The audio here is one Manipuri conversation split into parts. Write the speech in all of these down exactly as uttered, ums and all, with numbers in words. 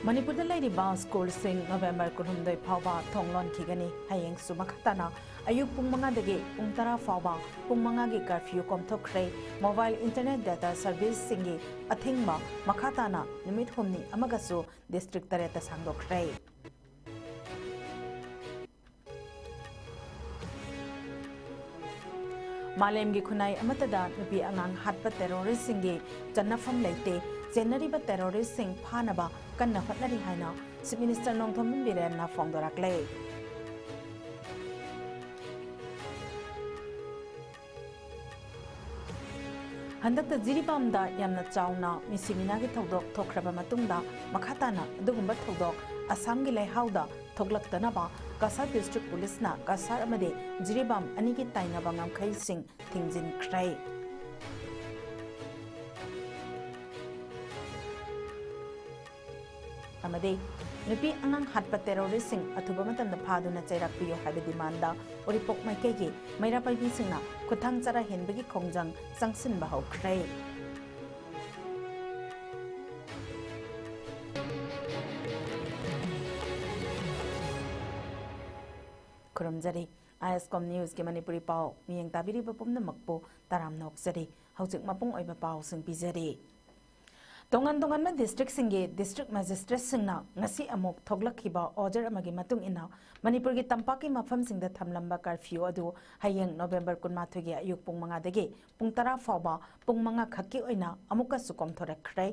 ꯃꯅꯤꯄꯨꯔꯗ ꯂꯩꯔꯤꯕ ꯁ꯭ꯀꯨꯜꯁꯤꯡ ꯅꯣꯕꯦꯝꯕꯔ ꯀꯨꯟꯍꯨꯝꯗꯣꯏ ꯐꯥꯎꯕ ꯊꯣꯡ ꯂꯣꯟꯈꯤꯒꯅꯤ꯫ ꯍꯌꯦꯡꯁꯨ ꯃꯈꯥ ꯇꯥꯅ ꯑꯌꯨꯛ ꯄꯨꯡ ꯃꯉꯥꯗꯒꯤ ꯄꯨꯡ ꯇꯔꯥ ꯐꯥꯎꯕ ꯄꯨꯡ ꯃꯉꯥꯒꯤ ꯀꯔꯐ꯭ꯌꯨ ꯀꯣꯝꯊꯣꯛꯈ꯭ꯔꯦ꯫ ꯃꯣꯕꯥꯏꯜ ꯏꯟꯇꯔꯅꯦꯠ ꯗꯦꯇꯥ ꯁꯔꯚꯤꯁꯁꯤꯡꯒꯤ ꯑꯊꯤꯡꯕ ꯃꯈꯥ ꯇꯥꯅ ꯅꯨꯃꯤꯠ ꯍꯨꯝꯅꯤ ꯑꯃꯒꯁꯨ ꯗꯤꯁꯇ꯭ꯔꯤꯛ ꯇꯔꯦꯠꯇ ꯁꯥꯡꯗꯣꯛꯈ꯭ꯔꯦ꯫ ꯃꯥꯂꯦꯝꯒꯤ ꯈꯨꯟꯅꯥꯏ ꯑꯃꯠꯇꯗ ꯅꯨꯄꯤ ꯑꯉꯥꯡ ꯍꯥꯠꯄ ꯇꯦꯔꯣꯔꯤꯁꯁꯤꯡꯒꯤ ꯆꯟꯅꯐꯝ ꯂꯩꯇꯦ꯫ ꯆꯦꯟꯅꯔꯤꯕ ꯇꯦꯔꯣꯔꯤꯁꯁꯤꯡ ꯐꯥꯅꯕ ꯀꯟꯅ ꯍꯣꯠꯅꯔꯤ ꯍꯥꯏꯅ ꯆꯤꯐ ꯃꯤꯅꯤꯁꯇꯔ ꯅꯣꯡꯊꯣꯝꯕꯝ ꯕꯤꯔꯦꯟꯅ ꯐꯣꯡꯗꯣꯔꯛꯂꯦ꯫ ꯍꯟꯗꯛꯇ ꯖꯤꯔꯤꯕꯥꯝꯗ ꯌꯥꯝꯅ ꯆꯥꯎꯅ ꯃꯤꯁꯤ ꯃꯤꯅꯥꯒꯤ ꯊꯧꯗꯣꯛ ꯊꯣꯛꯈ꯭ꯔꯕ ꯃꯇꯨꯡꯗ, ꯃꯈꯥ ꯇꯥꯅ ꯑꯗꯨꯒꯨꯝꯕ ꯊꯧꯗꯣꯛ ꯑꯁꯥꯝꯒꯤ ꯂꯩꯍꯥꯎꯗ ꯊꯣꯛꯂꯛꯇꯅꯕ ꯀꯁꯥꯔ ꯗꯤꯁꯇ꯭ꯔꯤꯛ ꯄꯨꯂꯤꯁꯅ ꯀꯁꯥꯔ ꯑꯃꯗꯤ ꯖꯤꯔꯤꯕꯥꯝ ꯑꯅꯤꯒꯤ ꯇꯥꯏꯅꯕ ꯉꯝꯈꯩꯁꯤꯡ ꯊꯤꯡꯖꯤꯟꯈ꯭ꯔꯦ꯫ ꯑꯃꯗꯤ ꯅꯨꯄꯤ ꯑꯉꯥꯡ ꯍꯥꯠꯄ ꯇꯦꯔꯣꯔꯤꯁꯁꯤꯡ ꯑꯊꯨꯕ ꯃꯇꯝꯗ ꯐꯥꯗꯨꯅ ꯆꯩꯔꯥꯛ ꯄꯤꯌꯨ ꯍꯥꯏꯕ ꯗꯤꯃꯥꯟꯗ ꯎꯔꯤꯄꯣꯛ ꯃꯥꯏꯀꯩꯒꯤ ꯃꯩꯔꯥ ꯄꯥꯏꯕꯤꯁꯤꯡꯅ ꯈꯨꯠꯊꯥꯡ ꯆꯔꯥ ꯍꯦꯟꯕꯒꯤ ꯈꯣꯡꯖꯪ ꯆꯪꯁꯤꯟꯕ ꯍꯧꯈ꯭ꯔꯦ꯫ ꯈꯨꯔꯨꯝꯖꯔꯤ꯫ ꯑꯥꯏ ꯑꯦꯁ ꯀꯣꯝ ꯅ꯭ꯌꯨꯁꯀꯤ ꯃꯅꯤꯄꯨꯔꯤ ꯄꯥꯎ ꯃꯤꯠꯌꯦꯡ ꯇꯥꯕꯤꯔꯤꯕ ꯄꯨꯝꯅꯃꯛꯄꯨ ꯇꯔꯥꯝꯅ ꯑꯣꯛꯆꯔꯤ꯫ ꯍꯧꯖꯤꯛ ꯃꯄꯨꯡ ꯑꯣꯏꯕ ꯄꯥꯎꯁꯤꯡ ꯄꯤꯖꯔꯤ꯫ ꯇꯣꯉꯥꯟ ꯇꯣꯉꯥꯟꯕ ꯗꯤꯁꯇ꯭ꯔꯤꯛꯁꯤꯡꯒꯤ ꯗꯤꯁꯇ꯭ꯔꯤꯛ ꯃꯦꯖꯤꯁꯇ꯭ꯔꯦꯠꯁꯤꯡꯅ ꯉꯁꯤ ꯑꯃꯨꯛ ꯊꯣꯛꯂꯛꯈꯤꯕ ꯑꯣꯔꯗꯔ ꯑꯃꯒꯤ ꯃꯇꯨꯡ ꯏꯟꯅ, ꯃꯅꯤꯄꯨꯔꯒꯤ ꯇꯝꯄꯥꯛꯀꯤ ꯃꯐꯝꯁꯤꯡꯗ ꯊꯝꯂꯝꯕ ꯀꯔꯐ꯭ꯌꯨ ꯑꯗꯨ ꯍꯌꯦꯡ ꯅꯣꯕꯦꯝꯕꯔ ꯀꯨꯟꯃꯥꯊꯣꯏꯒꯤ ꯑꯌꯨꯛ ꯄꯨꯡ ꯃꯉꯥꯗꯒꯤ ꯄꯨꯡ ꯇꯔꯥ ꯐꯥꯎꯕ ꯄꯨꯡ ꯃꯉꯥ ꯈꯛꯀꯤ ꯑꯣꯏꯅ ꯑꯃꯨꯛꯀꯁꯨ ꯀꯣꯝꯊꯣꯔꯛꯈ꯭ꯔꯦ꯫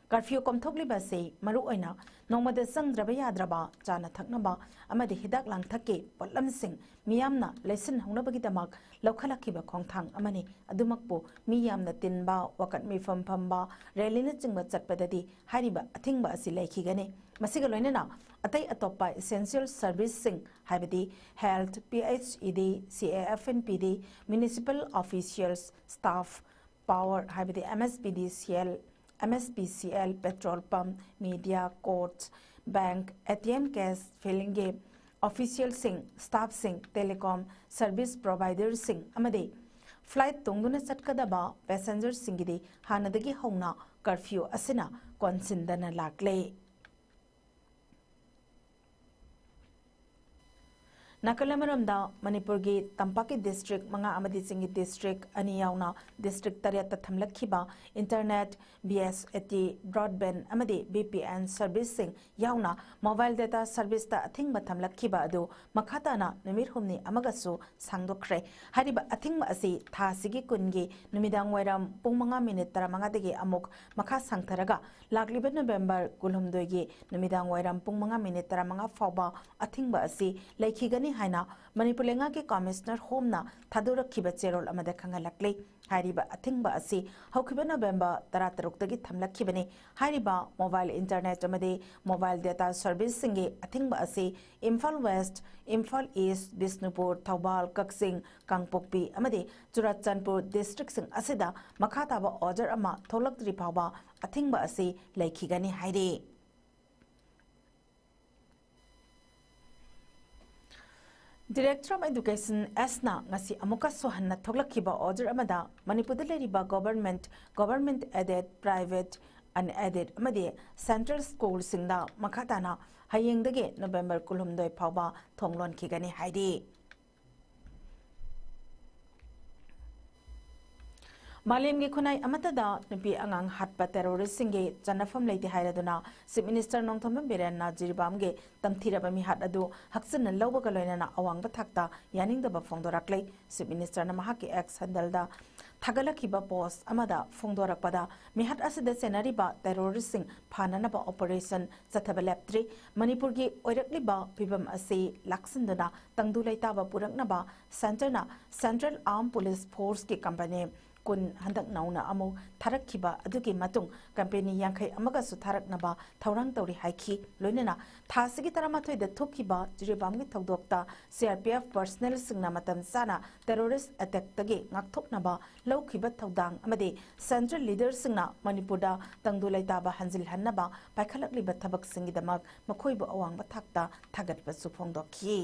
ꯀꯔꯐ꯭ꯌꯨ ꯀꯣꯝꯊꯣꯛꯂꯤꯕ ꯑꯁꯤ ꯃꯔꯨꯑꯣꯏꯅ ꯅꯣꯡꯃꯗ ꯆꯪꯗ꯭ꯔꯕ ꯌꯥꯗ꯭ꯔꯕ ꯆꯥꯅ ꯊꯛꯅꯕ ꯑꯃꯗꯤ ꯍꯤꯗꯥꯛ ꯂꯥꯡꯊꯛꯀꯤ ꯄꯣꯠꯂꯝꯁꯤꯡ ꯃꯤꯌꯥꯝꯅ ꯂꯩꯁꯤꯟꯍꯧꯅꯕꯒꯤꯗꯃꯛ ꯂꯧꯈꯠꯂꯛꯈꯤꯕ ꯈꯣꯡꯊꯥꯡ ꯑꯃꯅꯤ꯫ ꯑꯗꯨꯃꯛꯄꯨ ꯃꯤ ꯌꯥꯝꯅ ꯇꯤꯟꯕ, ꯋꯥꯀꯠ ꯃꯤꯐꯝ ꯐꯝꯕ, ꯔꯦꯂꯤꯅꯆꯤꯡꯕ ꯆꯠꯄꯗꯗꯤ ꯍꯥꯏꯔꯤꯕ ꯑꯊꯤꯡꯕ ꯑꯁꯤ ꯂꯩꯈꯤꯒꯅꯤ꯫ ꯃꯁꯤꯒ ꯂꯣꯏꯅꯅ ꯑꯇꯩ ꯑꯇꯣꯞꯄ essential serviceꯁꯤꯡ, ꯍꯥꯏꯕꯗꯤ health, P H E D, C A F and P D, municipal officials, staff, power, ꯍꯥꯏꯕꯗꯤ M S P D C L, M S P C L, petrol pump, media, courts, bank, A T M cash fillingꯒꯤ officialꯁꯤꯡ, staffꯁꯤꯡ, telecom service providerꯁꯤꯡ ꯑꯃꯗꯤ flight ꯇꯣꯡꯗꯨꯅ ꯆꯠꯀꯗꯕ passengerꯁꯤꯡꯒꯤꯗꯤ ꯍꯥꯟꯅꯗꯒꯤ ꯍꯧꯅ ꯀꯔꯐ꯭ꯌꯨ ꯑꯁꯤꯅ ꯀꯣꯟꯁꯤꯟꯗꯅ ꯂꯥꯛꯂꯦ꯫ ꯅꯥꯀꯜ ꯑꯃꯔꯣꯝꯗ, ꯃꯅꯤꯄꯨꯔꯒꯤ ꯇꯝꯄꯥꯛꯀꯤ ꯗꯤꯁꯇ꯭ꯔꯤꯛ ꯃꯉꯥ ꯑꯃꯗꯤ ꯆꯤꯡꯒꯤ ꯗꯤꯁꯇ꯭ꯔꯤꯛ ꯑꯅꯤ ꯌꯥꯎꯅ ꯗꯤꯁꯇ꯭ꯔꯤꯛ ꯇꯔꯦꯠꯇ ꯊꯝꯂꯛꯈꯤꯕ internet, B S A T broadband ꯑꯃꯗꯤ ꯚꯤ ꯄꯤ ꯑꯦꯟ ꯁꯔꯚꯤꯁꯁꯤꯡ ꯌꯥꯎꯅ ꯃꯣꯕꯥꯏꯜ ꯗꯦꯇꯥ ꯁꯔꯚꯤꯁꯇ ꯑꯊꯤꯡꯕ ꯊꯝꯂꯛꯈꯤꯕ ꯑꯗꯨ ꯃꯈꯥ ꯇꯥꯅ ꯅꯨꯃꯤꯠ ꯍꯨꯝꯅꯤ ꯑꯃꯒꯁꯨ ꯁꯥꯡꯗꯣꯛꯈ꯭ꯔꯦ꯫ ꯍꯥꯏꯔꯤꯕ ꯑꯊꯤꯡꯕ ꯑꯁꯤ ꯊꯥ ꯑꯁꯤꯒꯤ ꯀꯨꯟꯒꯤ ꯅꯨꯃꯤꯗꯥꯡ ꯋꯥꯏꯔꯝ ꯄꯨꯡ ꯃꯉꯥ ꯃꯤꯅꯤꯠ ꯇꯔꯥꯃꯉꯥꯗꯒꯤ ꯑꯃꯨꯛ ꯃꯈꯥ ꯁꯥꯡꯊꯔꯒ ꯂꯥꯛꯂꯤꯕ ꯅꯕꯦꯝꯕꯔ ꯀꯨꯟꯍꯨꯝꯗꯣꯏꯒꯤ ꯅꯨꯃꯤꯗꯥꯡ ꯋꯥꯏꯔꯝ ꯄꯨꯡ ꯃꯉꯥ ꯃꯤꯅꯤꯠ ꯇꯔꯥꯃꯉꯥ ꯐꯥꯎꯕ ꯑꯊꯤꯡꯕ ꯑꯁꯤ ꯂꯩꯈꯤꯒꯅꯤ ꯍꯥꯏꯅ ꯃꯅꯤꯄꯨꯔ ꯂꯩꯉꯥꯛꯀꯤ ꯀꯃꯤꯁꯅꯔ ꯍꯣꯝꯅ ꯊꯥꯗꯣꯔꯛꯈꯤꯕ ꯆꯦꯔꯣꯜ ꯑꯃꯗ ꯈꯪꯍꯜꯂꯛꯂꯤ꯫ ꯍꯥꯏꯔꯤꯕ ꯑꯊꯤꯡꯕ ꯑꯁꯤ ꯍꯧꯈꯤꯕ ꯅꯕꯦꯝꯕꯔ ꯇꯔꯥꯇꯔꯨꯛꯇꯒꯤ ꯊꯝꯂꯛꯈꯤꯕꯅꯤ꯫ ꯍꯥꯏꯔꯤꯕ ꯃꯣꯕꯥꯏꯜ ꯏꯟꯇꯔꯅꯦꯠ ꯑꯃꯗꯤ ꯃꯣꯕꯥꯏꯜ ꯗꯦꯇꯥ ꯁꯔꯚꯤꯁꯁꯤꯡꯒꯤ ꯑꯊꯤꯡꯕ ꯑꯁꯤ ꯏꯝꯐꯥꯜ ꯋꯦꯁ꯭ꯠ, ꯏꯝꯐꯥꯜ ꯏꯁ꯭ꯠ, ꯕꯤꯁꯅꯨꯄꯨꯔ, ꯊꯧꯕꯥꯜ, ꯀꯛꯆꯤꯡ, ꯀꯥꯡꯄꯣꯛꯄꯤ ꯑꯃꯗꯤ ꯆꯨꯔꯥꯆꯥꯟꯄꯨꯔ ꯗꯤꯁꯇ꯭ꯔꯤꯛꯁꯤꯡ ꯑꯁꯤꯗ ꯃꯈꯥ ꯇꯥꯕ ꯑꯣꯔꯗꯔ ꯑꯃ ꯊꯣꯛꯂꯛꯇ꯭ꯔꯤ ꯐꯥꯎꯕ ꯑꯊꯤꯡꯕ ꯑꯁꯤ ꯂꯩꯈꯤꯒꯅꯤ ꯍꯥꯏꯔꯤ꯫ Director of Education ꯑꯦꯁꯅ ꯉꯁꯤ ꯑꯃꯨꯛꯀꯁꯨ ꯍꯟꯅ ꯊꯣꯛꯂꯛꯈꯤꯕ ꯑꯣꯔꯗꯔ ꯑꯃꯗ ꯃꯅꯤꯄꯨꯔꯗ ꯂꯩꯔꯤꯕ government, government aided, private, unaided ꯑꯃꯗꯤ ꯁꯦꯟꯇ꯭ꯔꯦꯜ ꯁ꯭ꯀꯨꯜꯁꯤꯡꯗ ꯃꯈꯥ ꯇꯥꯅ ꯍꯌꯦꯡꯗꯒꯤ ꯅꯕꯦꯝꯕꯔ ꯀꯨꯟꯍꯨꯝꯗꯣꯏ ꯐꯥꯎꯕ ꯊꯣꯡ ꯂꯣꯟꯈꯤꯒꯅꯤ ꯍꯥꯏꯔꯤ꯫ ꯃꯥꯂꯦꯝꯒꯤ ꯈꯨꯟꯅꯥꯏ ꯑꯃꯠꯇꯗ ꯅꯨꯄꯤ ꯑꯉꯥꯡ ꯍꯥꯠꯄ ꯇꯦꯔꯣꯔꯤꯁ꯭ꯠꯁꯤꯡꯒꯤ ꯆꯟꯅꯐꯝ ꯂꯩꯇꯦ ꯍꯥꯏꯔꯗꯨꯅ ꯆꯤꯐ ꯃꯤꯅꯤꯁꯇꯔ ꯅꯣꯡꯊꯣꯝꯕꯝ ꯕꯤꯔꯦꯟꯅ ꯖꯤꯔꯤꯕꯥꯝꯒꯤ ꯇꯝꯊꯤꯔꯕ ꯃꯤꯍꯥꯠ ꯑꯗꯨ ꯍꯛꯆꯤꯟꯅ ꯂꯧꯕꯒ ꯂꯣꯏꯅꯅ ꯑꯋꯥꯡꯕ ꯊꯥꯛꯇ ꯌꯥꯅꯤꯡꯗꯕ ꯐꯣꯡꯗꯣꯔꯛꯂꯦ꯫ ꯆꯤꯐ ꯃꯤꯅꯤꯁꯇꯔꯅ ꯃꯍꯥꯛꯀꯤ ꯑꯦꯛꯁ ꯍꯦꯟꯗꯜꯗ ꯊꯥꯒꯠꯂꯛꯈꯤꯕ ꯄꯣꯁ꯭ꯠ ꯑꯃꯗ ꯐꯣꯡꯗꯣꯔꯛꯄꯗ, ꯃꯤꯍꯥꯠ ꯑꯁꯤꯗ ꯆꯦꯟꯅꯔꯤꯕ ꯇꯦꯔꯣꯔꯤꯁ꯭ꯠꯁꯤꯡ ꯐꯥꯅꯅꯕ ꯑꯣꯄꯔꯦꯁꯟ ꯆꯠꯊꯕ ꯂꯦꯞꯇ꯭ꯔꯤ꯫ ꯃꯅꯤꯄꯨꯔꯒꯤ ꯑꯣꯏꯔꯛꯂꯤꯕ ꯐꯤꯚꯝ ꯑꯁꯤ ꯂꯥꯛꯁꯤꯟꯗꯨꯅ ꯇꯪꯗꯨ ꯂꯩꯇꯥꯕ ꯄꯨꯔꯛꯅꯕ ꯁꯦꯟꯇꯔꯅ ꯁꯦꯟꯇ꯭ꯔꯦꯜ ꯑꯥꯔꯝ ꯄꯨꯂꯤꯁ ꯐꯣꯔꯁꯀꯤ ꯀꯝꯄꯅꯤ ꯀꯨꯟ ꯍꯟꯗꯛ ꯅꯧꯅ ꯑꯃꯨꯛ ꯊꯥꯔꯛꯈꯤꯕ ꯑꯗꯨꯒꯤ ꯃꯇꯨꯡ ꯀꯝꯄꯦꯅꯤ ꯌꯥꯡꯈꯩ ꯑꯃꯒꯁꯨ ꯊꯥꯔꯛꯅꯕ ꯊꯧꯔꯥꯡ ꯇꯧꯔꯤ ꯍꯥꯏꯈꯤ꯫ ꯂꯣꯏꯅꯅ ꯊꯥ ꯑꯁꯤꯒꯤ ꯇꯔꯥꯃꯥꯊꯣꯏꯗ ꯊꯣꯛꯈꯤꯕ ꯖꯤꯔꯤꯕꯥꯝꯒꯤ ꯊꯧꯗꯣꯛꯇ ꯁꯤ ꯑꯥꯔ ꯄꯤ ꯑꯦꯐ ꯄꯔꯁꯅꯦꯜꯁꯤꯡꯅ ꯃꯇꯝ ꯆꯥꯅ ꯇꯦꯔꯣꯔꯤꯁ꯭ꯠ ꯑꯦꯇꯦꯛꯇꯒꯤ ꯉꯥꯛꯊꯣꯛꯅꯕ ꯂꯧꯈꯤꯕ ꯊꯧꯗꯥꯡ ꯑꯃꯗꯤ ꯁꯦꯟꯇ꯭ꯔꯦꯜ ꯂꯤꯗꯔꯁꯤꯡꯅ ꯃꯅꯤꯄꯨꯔꯗ ꯇꯪꯗꯨ ꯂꯩꯇꯥꯕ ꯍꯟꯖꯤꯜꯍꯟꯅꯕ ꯄꯥꯏꯈꯠꯂꯛꯂꯤꯕ ꯊꯕꯛꯁꯤꯡꯒꯤꯗꯃꯛ ꯃꯈꯣꯏꯕꯨ ꯑꯋꯥꯡꯕ ꯊꯥꯛꯇ ꯊꯥꯒꯠꯄꯁꯨ ꯐꯣꯡꯗꯣꯛꯈꯤ꯫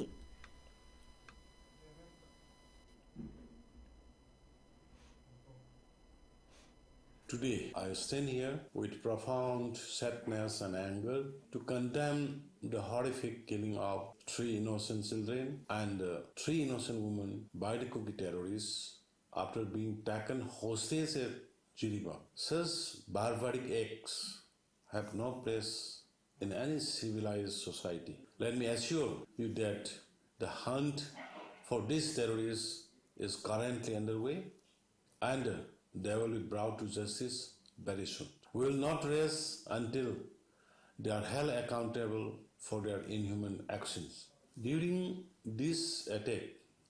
Today, I stand here with profound sadness and anger to condemn the horrific killing of three innocent children and uh, three innocent women by the Kuki terrorists after being taken hostage at Jiribam. Such barbaric acts have no place in any civilized society. Let me assure you that the hunt for these terrorists is currently underway and they will be brought to justice very soon. We will not rest until they are held accountable for their inhuman actions. During this attack,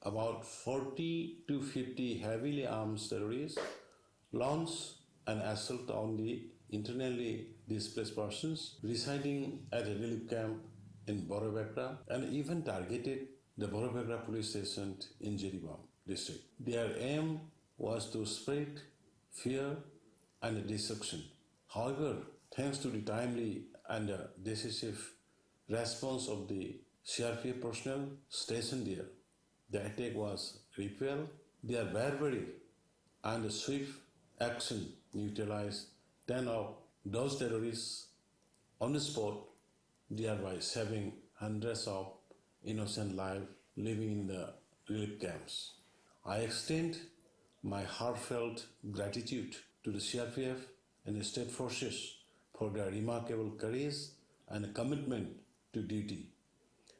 about forty to fifty heavily armed terrorists launched an assault on the internally displaced persons residing at a relief camp in Borobekra and even targeted the Borobekra police station in Jiribam district. Their aim was to spread fear and destruction. However, thanks to the timely and uh, decisive response of the C R P F personnel stationed there, the attack was repelled. Their bravery and swift action neutralized ten of those terrorists on the spot, thereby saving hundreds of innocent lives living in the relief camps. I extend my heartfelt gratitude to the C R P F and the state forces for their remarkable courage and commitment to duty.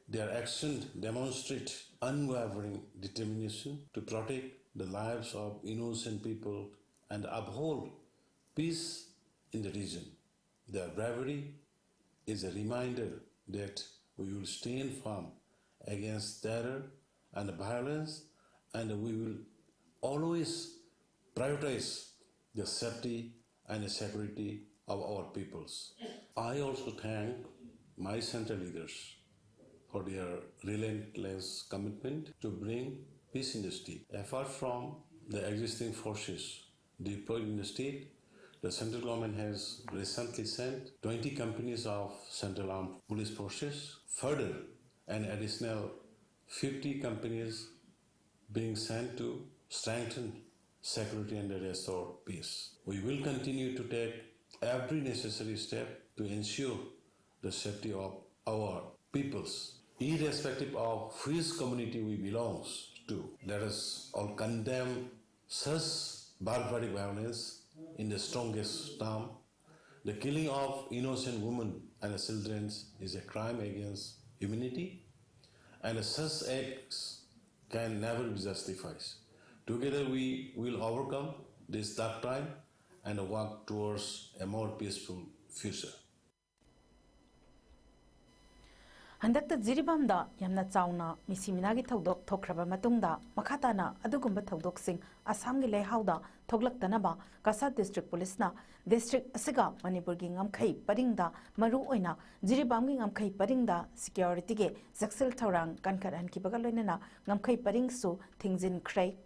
Their actions demonstrate unwavering determination to protect the lives of innocent people and uphold peace in the region. Their bravery is a reminder that we will stand firm against terror and violence, and we will always prioritize the safety and the security of our peoples. I also thank my center leaders for their relentless commitment to bring peace in the state. Apart from the existing forces deployed in the state, the central government has recently sent twenty companies of Central Armed Police Forces. Further, an additional fifty companies being sent to strengthen security and restore peace. We will continue to take every necessary step to ensure the safety of our peoples, irrespective of which community we belong to. Let us all condemn such barbaric violence in the strongest term. The killing of innocent women and children is a crime against humanity, and such acts can never be justified. Together, we will overcome this dark time and work towards a more peaceful future. ꯍꯟꯗꯛꯇ ꯖꯤꯔꯤꯕꯥꯝꯗ ꯌꯥꯝꯅ ꯆꯥꯎꯅ ꯃꯤꯁꯤ ꯃꯤꯅꯥꯒꯤ ꯊꯧꯗꯣꯛ ꯊꯣꯛꯈ꯭ꯔꯕ ꯃꯇꯨꯡꯗ, ꯃꯈꯥ ꯇꯥꯅ ꯑꯗꯨꯒꯨꯝꯕ ꯊꯧꯗꯣꯛꯁꯤꯡ ꯑꯁꯥꯝꯒꯤ ꯂꯩꯍꯥꯎꯗ ꯊꯣꯛꯂꯛꯇꯅꯕ ꯀꯁꯥꯔ ꯗꯤꯁꯇ꯭ꯔꯤꯛ ꯄꯨꯂꯤꯁꯅ ꯗꯤꯁꯇ꯭ꯔꯤꯛ ꯑꯁꯤꯒ ꯃꯅꯤꯄꯨꯔꯒꯤ ꯉꯝꯈꯩ ꯄꯔꯤꯡꯗ, ꯃꯔꯨ ꯑꯣꯏꯅ ꯖꯤꯔꯤꯕꯥꯝꯒꯤ ꯉꯝꯈꯩ ꯄꯔꯤꯡꯗ ꯁꯤꯀ꯭ꯌꯨꯔꯤꯇꯤꯒꯤ ꯆꯦꯛꯁꯤꯜ ꯊꯧꯔꯥꯡ ꯀꯟꯈꯠꯍꯟꯈꯤꯕꯒ ꯂꯣꯏꯅꯅ ꯉꯝꯈꯩ ꯄꯔꯤꯡꯁꯨ ꯊꯤꯡꯖꯤꯟꯈ꯭ꯔꯦ꯫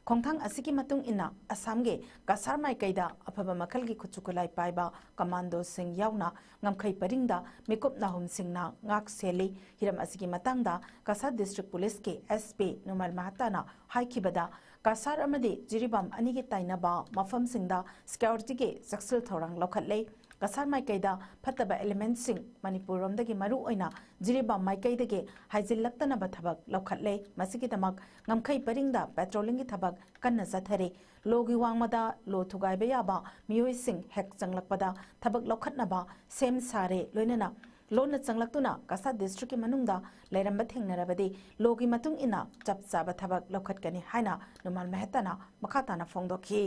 ꯈꯣꯡꯊꯥꯡ ꯑꯁꯤꯒꯤ ꯃꯇꯨꯡ ꯏꯟꯅ ꯑꯁꯥꯝꯒꯤ ꯀꯁꯥꯔ ꯃꯥꯏꯀꯩꯗ ꯑꯐꯕ ꯃꯈꯜꯒꯤ ꯈꯨꯠꯁꯨ ꯈꯨꯠꯂꯥꯏ ꯄꯥꯏꯕ ꯀꯃꯥꯟꯗꯣꯁꯤꯡ ꯌꯥꯎꯅ ꯉꯝꯈꯩ ꯄꯔꯤꯡꯗ ꯃꯤꯀꯨꯞ ꯅꯥꯍꯨꯝꯁꯤꯡꯅ ꯉꯥꯛ ꯁꯦꯜꯂꯤ꯫ ꯍꯤꯔꯝ ꯑꯁꯤꯒꯤ ꯃꯇꯥꯡꯗ ꯀꯁꯥꯔ ꯗꯤꯁꯇ꯭ꯔꯤꯛ ꯄꯨꯂꯤꯁꯀꯤ ꯑꯦꯁ ꯄꯤ ꯅꯨꯃꯥꯜ ꯃꯍꯥꯇꯥꯅ ꯍꯥꯏꯈꯤꯕꯗ, ꯀꯁꯥꯔ ꯑꯃꯗꯤ ꯖꯤꯔꯤꯕꯥꯝ ꯑꯅꯤꯒꯤ ꯇꯥꯏꯅꯕ ꯃꯐꯝꯁꯤꯡꯗ ꯁꯤꯀ꯭ꯌꯨꯔꯤꯇꯤꯒꯤ ꯆꯦꯛꯁꯤꯜ ꯊꯧꯔꯥꯡ ꯂꯧꯈꯠꯂꯦ꯫ ꯀꯁꯥꯔ ꯃꯥꯏꯀꯩꯗ ꯐꯠꯇꯕ ꯑꯦꯂꯤꯃꯦꯟꯠꯁꯤꯡ ꯃꯅꯤꯄꯨꯔꯔꯣꯝꯗꯒꯤ, ꯃꯔꯨ ꯑꯣꯏꯅ ꯖꯤꯔꯤꯕꯥꯝ ꯃꯥꯏꯀꯩꯗꯒꯤ ꯍꯥꯏꯖꯤꯜꯂꯛꯇꯅꯕ ꯊꯕꯛ ꯂꯧꯈꯠꯂꯦ꯫ ꯃꯁꯤꯒꯤꯗꯃꯛ ꯉꯝꯈꯩ ꯄꯔꯤꯡꯗ ꯄꯦꯇ꯭ꯔꯣꯂꯤꯡꯒꯤ ꯊꯕꯛ ꯀꯟꯅ ꯆꯠꯊꯔꯤ꯫ ꯂꯣꯒꯤ ꯋꯥꯡꯃꯗ ꯂꯣ ꯊꯨꯒꯥꯏꯕ ꯌꯥꯕ ꯃꯤꯑꯣꯏꯁꯤꯡ ꯍꯦꯛ ꯆꯪꯂꯛꯄꯗ ꯊꯕꯛ ꯂꯧꯈꯠꯅꯕ ꯁꯦꯝ ꯁꯥꯔꯦ꯫ ꯂꯣꯏꯅꯅ ꯂꯣꯟꯅ ꯆꯪꯂꯛꯇꯨꯅ ꯀꯁꯥꯔ ꯗꯤꯁꯇ꯭ꯔꯤꯛꯀꯤ ꯃꯅꯨꯡꯗ ꯂꯩꯔꯝꯕ ꯊꯦꯡꯅꯔꯕꯗꯤ ꯂꯣꯒꯤ ꯃꯇꯨꯡ ꯏꯟꯅ ꯆꯞ ꯆꯥꯕ ꯊꯕꯛ ꯂꯧꯈꯠꯀꯅꯤ ꯍꯥꯏꯅ ꯅꯨꯃꯥꯜ ꯃꯦꯍꯇꯥꯅ ꯃꯈꯥ ꯇꯥꯅ ꯐꯣꯡꯗꯣꯛꯈꯤ꯫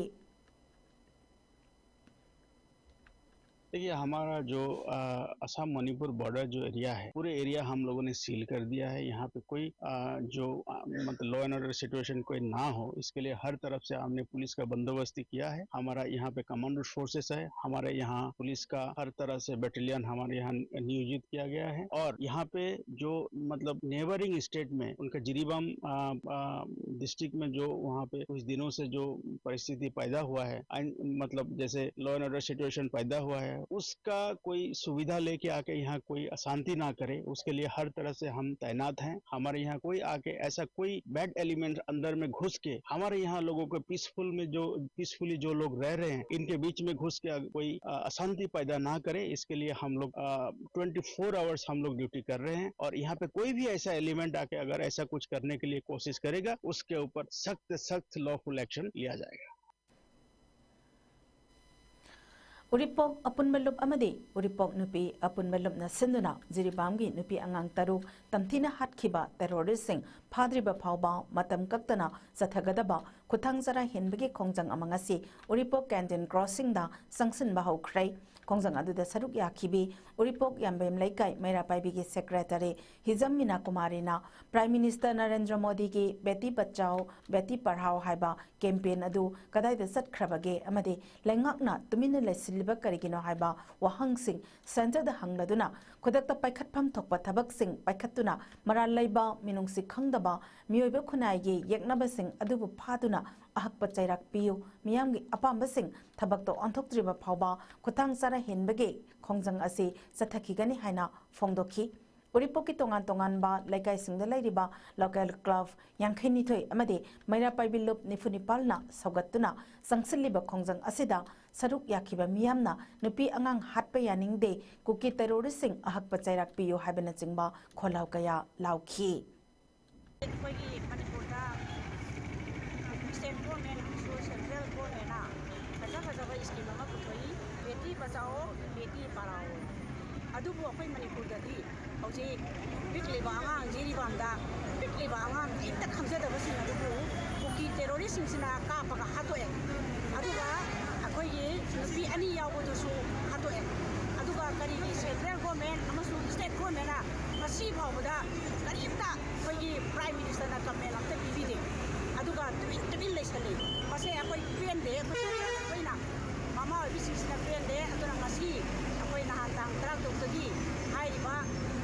देखिए, हमारा जो अ, असम मणिपुर बॉर्डर जो एरिया है, पूरे एरिया हम लोगों ने सील कर दिया है। यहाँ पे कोई अ, जो अ, मतलब लॉ एंड ऑर्डर सिचुएशन कोई ना हो, इसके लिए हर तरफ से हमने पुलिस का बंदोबस्त किया है। हमारा यहाँ पे कमांडो फोर्सेस है, हमारे यहाँ पुलिस का हर तरह से बटालियन हमारे यहाँ नियोजित किया गया है। और यहाँ पे जो मतलब नेबरिंग स्टेट में उनका जिरीबाम डिस्ट्रिक्ट में जो वहाँ पे कुछ दिनों से जो परिस्थिति पैदा हुआ है, अन- मतलब जैसे लॉ एंड ऑर्डर सिचुएशन पैदा हुआ है, उसका कोई सुविधा लेके आके यहाँ कोई अशांति ना करे, उसके लिए हर तरह से हम तैनात हैं। हमारे यहाँ कोई आके ऐसा कोई बैड एलिमेंट अंदर में घुस के हमारे यहाँ लोगों को पीसफुल में जो पीसफुली जो लोग रह रहे हैं, इनके बीच में घुस के कोई अ, अशांति पैदा ना करे, इसके लिए हम लोग ट्वेंटी फोर आवर्स हम लोग ड्यूटी कर रहे हैं। और यहाँ पे कोई भी ऐसा एलिमेंट आके अगर ऐसा कुछ करने के लिए कोशिश करेगा, उसके ऊपर सख्त सख्त लॉफुल एक्शन लिया जाएगा। ꯎꯔꯤꯄꯣꯛ ꯑꯄꯨꯟꯕ ꯂꯨꯞ ꯑꯃꯗꯤ ꯎꯔꯤꯄꯣꯛ ꯅꯨꯄꯤ ꯑꯄꯨꯟꯕ ꯂꯨꯞꯅ ꯁꯤꯟꯗꯨꯅ ꯖꯤꯔꯤꯕꯥꯝꯒꯤ ꯅꯨꯄꯤ ꯑꯉꯥꯡ ꯇꯔꯨꯛ ꯇꯝꯊꯤꯅ ꯍꯥꯠꯈꯤꯕ ꯇꯦꯔꯣꯔꯤꯁꯁꯤꯡ ꯐꯥꯗ꯭ꯔꯤꯕ ꯐꯥꯎꯕ ꯃꯇꯝ ꯀꯛꯇꯅ ꯆꯠꯊꯒꯗꯕ ꯈꯨꯊꯥꯡ ꯆꯔꯥ ꯍꯦꯟꯕꯒꯤ ꯈꯣꯡꯖꯪ ꯑꯃ ꯉꯁꯤ ꯎꯔꯤꯄꯣꯛ ꯀꯦꯟꯇꯤꯟ ꯀ꯭ꯔꯣꯁꯤꯡꯗ ꯆꯪꯁꯤꯟꯕ ꯍꯧꯈ꯭ꯔꯦ꯫ ꯈꯣꯡꯖꯪ ꯑꯗꯨꯗ ꯁꯔꯨꯛ ꯌꯥꯈꯤꯕꯤ ꯎꯔꯤꯄꯣꯛ ꯌꯥꯝꯕꯦꯝ ꯂꯩꯀꯥꯏ ꯃꯩꯔꯥ ꯄꯥꯏꯕꯤꯒꯤ ꯁꯦꯀ꯭ꯔꯦꯇꯔꯤ ꯍꯤꯖꯝ ꯃꯤꯅꯥ ꯀꯨꯃꯥꯔꯤꯅ ꯄ꯭ꯔꯥꯏꯝ ꯃꯤꯅꯤꯁꯇꯔ ꯅꯔꯦꯟꯗ꯭ꯔ ꯃꯣꯗꯤꯒꯤ ꯕꯦꯇꯤ ꯕꯆꯥꯎ, ꯕꯦꯇꯤ ꯄꯔꯍꯥꯎ ꯍꯥꯏꯕ ꯀꯦꯝꯄꯦꯟ ꯑꯗꯨ ꯀꯗꯥꯏꯗ ꯆꯠꯈ꯭ꯔꯕꯒꯦ ꯑꯃꯗꯤ ꯂꯩꯉꯥꯛꯅ ꯇꯨꯃꯤꯟꯅ ꯂꯩꯁꯤꯜꯂꯤꯕ ꯀꯔꯤꯒꯤꯅꯣ ꯍꯥꯏꯕ ꯋꯥꯍꯪꯁꯤꯡ ꯁꯦꯟꯇꯔꯗ ꯍꯪꯂꯗꯨꯅ ꯈꯨꯗꯛꯇ ꯄꯥꯏꯈꯠꯐꯝ ꯊꯣꯛꯄ ꯊꯕꯛꯁꯤꯡ ꯄꯥꯏꯈꯠꯇꯨꯅ ꯃꯔꯥꯜ ꯂꯩꯕ, ꯃꯤꯅꯨꯡꯁꯤ ꯈꯪꯗꯕ ꯃꯤꯑꯣꯏꯕ ꯈꯨꯟꯅꯥꯏꯒꯤ ꯌꯦꯛꯅꯕꯁꯤꯡ ꯑꯗꯨꯕꯨ ꯐꯥꯗꯨꯅ ꯑꯍꯛꯄ ꯆꯩꯔꯥꯛ ꯄꯤꯌꯨ, ꯃꯤꯌꯥꯝꯒꯤ ꯑꯄꯥꯝꯕꯁꯤꯡ ꯊꯕꯛꯇ ꯑꯣꯟꯊꯣꯛꯇ꯭ꯔꯤꯕ ꯐꯥꯎꯕ ꯈꯨꯊꯥꯡ ꯆꯔꯥ ꯍꯦꯟꯕꯒꯤ ꯈꯣꯡꯖꯪ ꯑꯁꯤ ꯆꯠꯊꯈꯤꯒꯅꯤ ꯍꯥꯏꯅ ꯐꯣꯡꯗꯣꯛꯈꯤ꯫ ꯎꯔꯤꯄꯣꯛꯀꯤ ꯇꯣꯉꯥꯟ ꯇꯣꯉꯥꯟꯕ ꯂꯩꯀꯥꯏꯁꯤꯡꯗ ꯂꯩꯔꯤꯕ ꯂꯣꯀꯦꯜ ꯀ꯭ꯂꯕ ꯌꯥꯡꯈꯩ ꯅꯤꯊꯣꯏ ꯑꯃꯗꯤ ꯃꯩꯔꯥ ꯄꯥꯏꯕꯤ ꯂꯨꯞ ꯅꯤꯐꯨ ꯅꯤꯄꯥꯜꯅ ꯁꯧꯒꯠꯇꯨꯅ ꯆꯪꯁꯤꯜꯂꯤꯕ ꯈꯣꯡꯖꯪ ꯑꯁꯤꯗ ꯁꯔꯨꯛ ꯌꯥꯈꯤꯕ ꯃꯤꯌꯥꯝꯅ ꯅꯨꯄꯤ ꯑꯉꯥꯡ ꯍꯥꯠꯄ ꯌꯥꯅꯤꯡꯗꯦ, ꯀꯨꯀꯤ ꯇꯦꯔꯣꯔꯤꯁꯁꯤꯡ ꯑꯍꯛꯄ ꯆꯩꯔꯥꯛ ꯄꯤꯌꯨ ꯍꯥꯏꯕꯅꯆꯤꯡꯕ ꯈꯣꯜꯂꯥꯎ ꯀꯌꯥ ꯂꯥꯎꯈꯤ꯫ ꯑꯩꯈꯣꯏꯒꯤ ꯃꯅꯤꯄꯨꯔꯗ ꯁ꯭ꯇꯦꯠ ꯒꯣꯔꯃꯦꯟ ꯑꯃꯁꯨꯡ ꯁꯦꯟꯇ꯭ꯔꯦꯜ ꯒꯣꯔꯃꯦꯟꯅ ꯐꯖ ꯐꯖꯕ ꯁ꯭ꯀꯤꯝ ꯑꯃ ꯄꯨꯊꯣꯛꯏ, ꯕꯦꯇꯤ ꯕꯆꯥꯑꯣ, ꯕꯦꯇꯤ ꯄꯔꯥꯑꯣ꯫ ꯑꯗꯨꯕꯨ ꯑꯩꯈꯣꯏ ꯃꯅꯤꯄꯨꯔꯗꯗꯤ ꯍꯧꯖꯤꯛ ꯄꯤꯛꯂꯤꯕ ꯑꯉꯥꯡ, ꯖꯤꯔꯤꯕꯥꯝꯗ ꯄꯤꯛꯂꯤꯕ ꯑꯉꯥꯡ ꯀꯔꯤꯝꯇ ꯈꯪꯖꯗꯕꯁꯤꯡ ꯑꯗꯨꯕꯨ ꯀꯨꯀꯤ ꯇꯦꯔꯣꯔꯤꯁꯁꯤꯡꯁꯤꯅ ꯀꯥꯞꯄꯒ ꯍꯥꯠꯇꯣꯛꯑꯦ꯫ ꯑꯗꯨꯒ ꯑꯩꯈꯣꯏꯒꯤ ꯅꯨꯄꯤ ꯑꯅꯤ ꯌꯥꯎꯕꯗꯨꯁꯨ ꯍꯥꯠꯇꯣꯛꯑꯦ꯫ ꯑꯗꯨꯒ ꯀꯔꯤꯒꯤ ꯁꯦꯟꯇ꯭ꯔꯦꯜ ꯒꯣꯔꯃꯦꯟ ꯑꯃꯁꯨꯡ ꯁ꯭ꯇꯦꯠ ꯒꯣꯔꯃꯦꯟꯅ ꯉꯁꯤ ꯐꯥꯎꯕꯗ ꯀꯔꯤꯝꯇ ꯑꯩꯈꯣꯏꯒꯤ ꯄ꯭ꯔꯥꯏꯝ ꯃꯤꯅꯤꯁꯇꯔꯅ ꯀꯃꯦꯟ ꯑꯝꯇ ꯄꯤꯕꯤꯗꯦ꯫ ꯑꯗꯨꯒ ꯇꯨꯃꯤꯟ ꯇꯨꯃꯤꯟ ꯂꯩꯁꯜꯂꯤ꯫ ꯃꯁꯦ ꯑꯩꯈꯣꯏ ꯄꯦꯟꯗꯦ꯫ ꯑꯩꯈꯣꯏ ꯑꯩꯈꯣꯏꯅ ꯃꯃꯥ ꯑꯣꯏꯕꯤꯁꯤꯡꯁꯤꯅ ꯄꯦꯟꯗꯦ꯫ ꯑꯗꯨꯅ ꯉꯁꯤ ꯑꯩꯈꯣꯏ ꯅꯍꯥꯟ ꯇꯥꯡ ꯇꯔꯥꯇꯔꯨꯛꯇꯒꯤ ꯍꯥꯏꯔꯤꯕ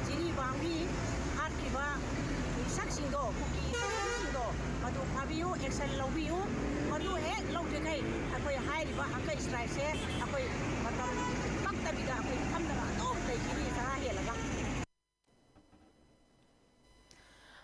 ꯖꯤꯔꯤꯕꯥꯝꯒꯤ ꯍꯥꯠꯈꯤꯕ ꯃꯤꯁꯛꯁꯤꯡꯗꯣ, ꯀꯨꯀꯤ ꯃꯤꯁꯛꯁꯤꯡꯗꯣ ꯃꯗꯨ ꯐꯥꯕꯤꯌꯨ, ꯑꯦꯛꯁꯟ ꯂꯧꯕꯤꯌꯨ꯫ ꯃꯗꯨ ꯍꯦꯛ ꯂꯧꯗ꯭ꯔꯤꯈꯩ ꯑꯩꯈꯣꯏ ꯍꯥꯏꯔꯤꯕ ꯍꯪꯀꯔ ꯁ꯭ꯇ꯭ꯔꯥꯏꯛꯁꯦ ꯑꯩꯈꯣꯏ ꯃꯇꯝ ꯀꯛ ꯁꯤꯗ ꯑꯩꯈꯣꯏ ꯐꯝꯗꯅ ꯑꯗꯨꯝ ꯂꯩꯈꯤꯅꯤ ꯆꯔꯥ ꯍꯦꯜꯂꯒ꯫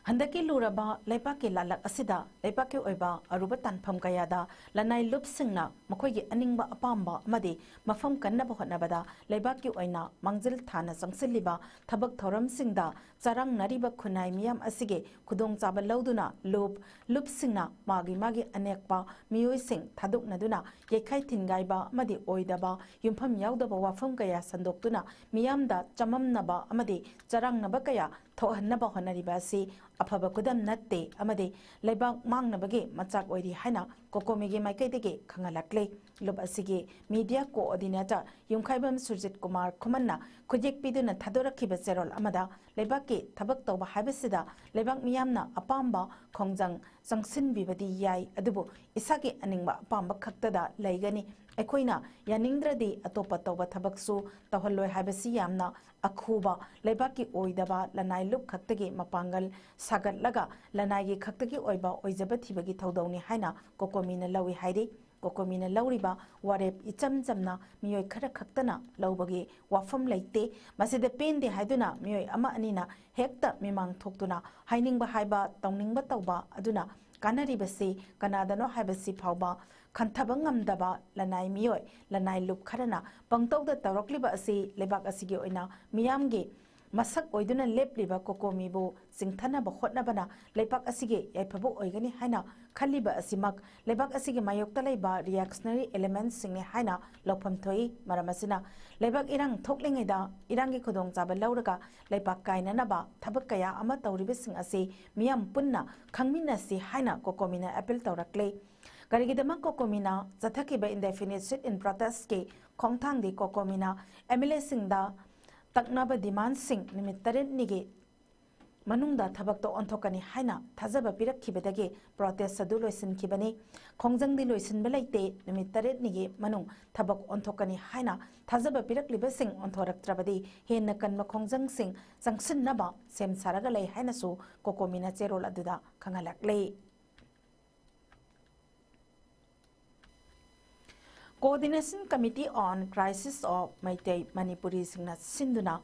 ꯍꯟꯗꯛꯀꯤ ꯂꯨꯔꯕ ꯂꯩꯕꯥꯛꯀꯤ ꯂꯥꯂꯛ ꯑꯁꯤꯗ ꯂꯩꯕꯥꯛꯀꯤ ꯑꯣꯏꯕ ꯑꯔꯨꯕ ꯇꯥꯟꯐꯝ ꯀꯌꯥꯗ ꯂꯅꯥꯏ ꯂꯨꯞꯁꯤꯡꯅ ꯃꯈꯣꯏꯒꯤ ꯑꯅꯤꯡꯕ ꯑꯄꯥꯝꯕ ꯑꯃꯗꯤ ꯃꯐꯝ ꯀꯟꯅꯕ ꯍꯣꯠꯅꯕꯗ ꯂꯩꯕꯥꯛꯀꯤ ꯑꯣꯏꯅ ꯃꯥꯡꯖꯤꯜ ꯊꯥꯅ ꯆꯪꯁꯤꯜꯂꯤꯕ ꯊꯕꯛ ꯊꯧꯔꯝꯁꯤꯡꯗ ꯆꯔꯥꯡꯅꯔꯤꯕ ꯈꯨꯟꯅꯥꯏ ꯃꯤꯌꯥꯝ ꯑꯁꯤꯒꯤ ꯈꯨꯗꯣꯡꯆꯥꯕ ꯂꯧꯗꯨꯅ ꯂꯨꯞ ꯂꯨꯞꯁꯤꯡꯅ ꯃꯥꯒꯤ ꯃꯥꯒꯤ ꯑꯅꯦꯛꯄ ꯃꯤꯑꯣꯏꯁꯤꯡ ꯊꯥꯗꯣꯛꯅꯗꯨꯅ ꯌꯩꯈꯥꯏ ꯊꯤꯟꯒꯥꯏꯕ ꯑꯃꯗꯤ ꯑꯣꯏꯗꯕ ꯌꯨꯝꯐꯝ ꯌꯥꯎꯗꯕ ꯋꯥꯐꯝ ꯀꯌꯥ ꯁꯟꯗꯣꯛꯇꯨꯅ ꯃꯤꯌꯥꯝꯗ ꯆꯃꯝꯅꯕ ꯑꯃꯗꯤ ꯆꯔꯥꯡꯅꯕ ꯀꯌꯥ ꯊꯣꯛꯍꯟꯅꯕ ꯍꯣꯠꯅꯔꯤꯕ ꯑꯁꯤ ꯑꯐꯕ ꯈꯨꯗꯝ ꯅꯠꯇꯦ ꯑꯃꯗꯤ ꯂꯩꯕꯥꯛ ꯃꯥꯡꯅꯕꯒꯤ ꯃꯆꯥꯛ ꯑꯣꯏꯔꯤ ꯍꯥꯏꯅ ꯀꯣꯀꯣꯃꯤꯒꯤ ꯃꯥꯏꯀꯩꯗꯒꯤ ꯈꯪꯍꯜꯂꯛꯂꯤ꯫ ꯂꯨꯞ ꯑꯁꯤꯒꯤ ꯃꯤꯗꯤꯌꯥ ꯀꯣꯑꯣꯔꯗꯤꯅꯦꯇꯔ ꯌꯨꯝꯈꯥꯏꯕꯝ ꯁꯨꯔꯖꯤꯠ ꯀꯨꯃꯥꯔ ꯈꯨꯃꯟꯅ ꯈꯨꯠꯌꯦꯛ ꯄꯤꯗꯨꯅ ꯊꯥꯗꯣꯔꯛꯈꯤꯕ ꯆꯦꯔꯣꯜ ꯑꯃꯗ ꯂꯩꯕꯥꯛꯀꯤ ꯊꯕꯛ ꯇꯧꯕ ꯍꯥꯏꯕꯁꯤꯗ ꯂꯩꯕꯥꯛ ꯃꯤꯌꯥꯝꯅ ꯑꯄꯥꯝꯕ ꯈꯣꯡꯖꯪ ꯆꯪꯁꯤꯟꯕꯤꯕꯗꯤ ꯌꯥꯏ, ꯑꯗꯨꯕꯨ ꯏꯁꯥꯒꯤ ꯑꯅꯤꯡꯕ ꯑꯄꯥꯝꯕ ꯈꯛꯇꯗ ꯂꯩꯒꯅꯤ꯫ ꯑꯩꯈꯣꯏꯅ ꯌꯥꯅꯤꯡꯗ꯭ꯔꯗꯤ ꯑꯇꯣꯞꯄ ꯇꯧꯕ ꯊꯕꯛꯁꯨ ꯇꯧꯍꯜꯂꯣꯏ ꯍꯥꯏꯕꯁꯤ ꯌꯥꯝꯅ ꯑꯈꯨꯕ ꯂꯩꯕꯥꯛꯀꯤ ꯑꯣꯏꯗꯕ ꯂꯅꯥꯏ ꯂꯨꯞ ꯈꯛꯇꯒꯤ ꯃꯄꯥꯡꯒꯜ ꯁꯥꯒꯠꯂꯒ ꯂꯅꯥꯏꯒꯤ ꯈꯛꯇꯒꯤ ꯑꯣꯏꯕ ꯑꯣꯏꯖꯕ ꯊꯤꯕꯒꯤ ꯊꯧꯗꯧꯅꯤ ꯍꯥꯏꯅ ꯀꯣꯀꯣꯃꯤꯅ ꯂꯧꯏ ꯍꯥꯏꯔꯤ꯫ ꯀꯣꯀꯣꯃꯤꯅ ꯂꯧꯔꯤꯕ ꯋꯥꯔꯦꯞ ꯏꯆꯝ ꯆꯝꯅ ꯃꯤꯑꯣꯏ ꯈꯔ ꯈꯛꯇꯅ ꯂꯧꯕꯒꯤ ꯋꯥꯐꯝ ꯂꯩꯇꯦ꯫ ꯃꯁꯤꯗ ꯄꯦꯟꯗꯦ ꯍꯥꯏꯗꯨꯅ ꯃꯤꯑꯣꯏ ꯑꯃ ꯑꯅꯤꯅ ꯍꯦꯛꯇ ꯃꯤꯃꯥꯡ ꯊꯣꯛꯇꯨꯅ ꯍꯥꯏꯅꯤꯡꯕ ꯍꯥꯏꯕ, ꯇꯧꯅꯤꯡꯕ ꯇꯧꯕ ꯑꯗꯨꯅ ꯀꯥꯟꯅꯔꯤꯕꯁꯤ ꯀꯅꯥꯗꯅꯣ ꯍꯥꯏꯕꯁꯤ ꯐꯥꯎꯕ ꯈꯟꯊꯕ ꯉꯝꯗꯕ ꯂꯅꯥꯏ ꯃꯤꯑꯣꯏ, ꯂꯅꯥꯏ ꯂꯨꯞ ꯈꯔꯅ ꯄꯪꯇꯧꯗ ꯇꯧꯔꯛꯂꯤꯕ ꯑꯁꯤ ꯂꯩꯕꯥꯛ ꯑꯁꯤꯒꯤ ꯑꯣꯏꯅ ꯃꯤꯌꯥꯝꯒꯤ ꯃꯁꯛ ꯑꯣꯏꯗꯨꯅ ꯂꯦꯞꯂꯤꯕ ꯀꯣꯀꯣꯃꯤꯕꯨ ꯆꯤꯡꯊꯅꯕ ꯍꯣꯠꯅꯕꯅ ꯂꯩꯕꯥꯛ ꯑꯁꯤꯒꯤ ꯌꯥꯏꯐꯕ ꯑꯣꯏꯒꯅꯤ ꯍꯥꯏꯅ ꯈꯜꯂꯤꯕ ꯑꯁꯤꯃꯛ ꯂꯩꯕꯥꯛ ꯑꯁꯤꯒꯤ ꯃꯥꯌꯣꯛꯇ ꯂꯩꯕ reactionary elementꯁꯤꯡꯅꯤ ꯍꯥꯏꯅ ꯂꯧꯐꯝ ꯊꯣꯛꯏ꯫ ꯃꯔꯝ ꯑꯁꯤꯅ ꯂꯩꯕꯥꯛ ꯏꯔꯥꯡ ꯊꯣꯛꯂꯤꯉꯩꯗ ꯏꯔꯥꯡꯒꯤ ꯈꯨꯗꯣꯡꯆꯥꯕ ꯂꯧꯔꯒ ꯂꯩꯕꯥꯛ ꯀꯥꯏꯅꯅꯕ ꯊꯕꯛ ꯀꯌꯥ ꯑꯃ ꯇꯧꯔꯤꯕꯁꯤꯡ ꯑꯁꯤ ꯃꯤꯌꯥꯝ ꯄꯨꯟꯅ ꯈꯪꯃꯤꯟꯅꯁꯤ ꯍꯥꯏꯅ ꯀꯣꯀꯣꯃꯤꯅ ꯑꯄꯤꯜ ꯇꯧꯔꯛꯂꯤ꯫ ꯀꯔꯤꯒꯤꯗꯃꯛ ꯀꯣꯀꯣꯃꯤꯅ ꯆꯠꯊꯈꯤꯕ indefinite sit-in protestꯀꯤ ꯈꯣꯡꯊꯥꯡꯗꯤ ꯀꯣꯀꯣꯃꯤꯅ MLAꯁꯤꯡꯗ ꯇꯛꯅꯕ demandꯁꯤꯡ ꯅꯨꯃꯤꯠ ꯇꯔꯦꯠꯅꯤꯒꯤ ꯃꯅꯨꯡꯗ ꯊꯕꯛꯇ ꯑꯣꯟꯊꯣꯛꯀꯅꯤ ꯍꯥꯏꯅ ꯊꯥꯖꯕ ꯄꯤꯔꯛꯈꯤꯕꯗꯒꯤ protest ꯑꯗꯨ ꯂꯣꯏꯁꯤꯟꯈꯤꯕꯅꯤ꯫ ꯈꯣꯡꯖꯪꯗꯤ ꯂꯣꯏꯁꯤꯟꯕ ꯂꯩꯇꯦ꯫ ꯅꯨꯃꯤꯠ ꯇꯔꯦꯠꯅꯤꯒꯤ ꯃꯅꯨꯡ ꯊꯕꯛ ꯑꯣꯟꯊꯣꯛꯀꯅꯤ ꯍꯥꯏꯅ ꯊꯥꯖꯕ ꯄꯤꯔꯛꯂꯤꯕꯁꯤꯡ ꯑꯣꯟꯊꯣꯔꯛꯇ꯭ꯔꯕꯗꯤ ꯍꯦꯟꯅ ꯀꯟꯕ ꯈꯣꯡꯖꯪꯁꯤꯡ ꯆꯪꯁꯤꯟꯅꯕ ꯁꯦꯝ ꯁꯥꯔꯒ ꯂꯩ ꯍꯥꯏꯅꯁꯨ ꯀꯣꯀꯣꯃꯤꯅ ꯆꯦꯔꯣꯜ ꯑꯗꯨꯗ ꯈꯪꯍꯜꯂꯛꯂꯤ꯫ Coordination Committee on Crisis of Meitei Manipuriꯁꯤꯡꯅ ꯁꯤꯟꯗꯨꯅ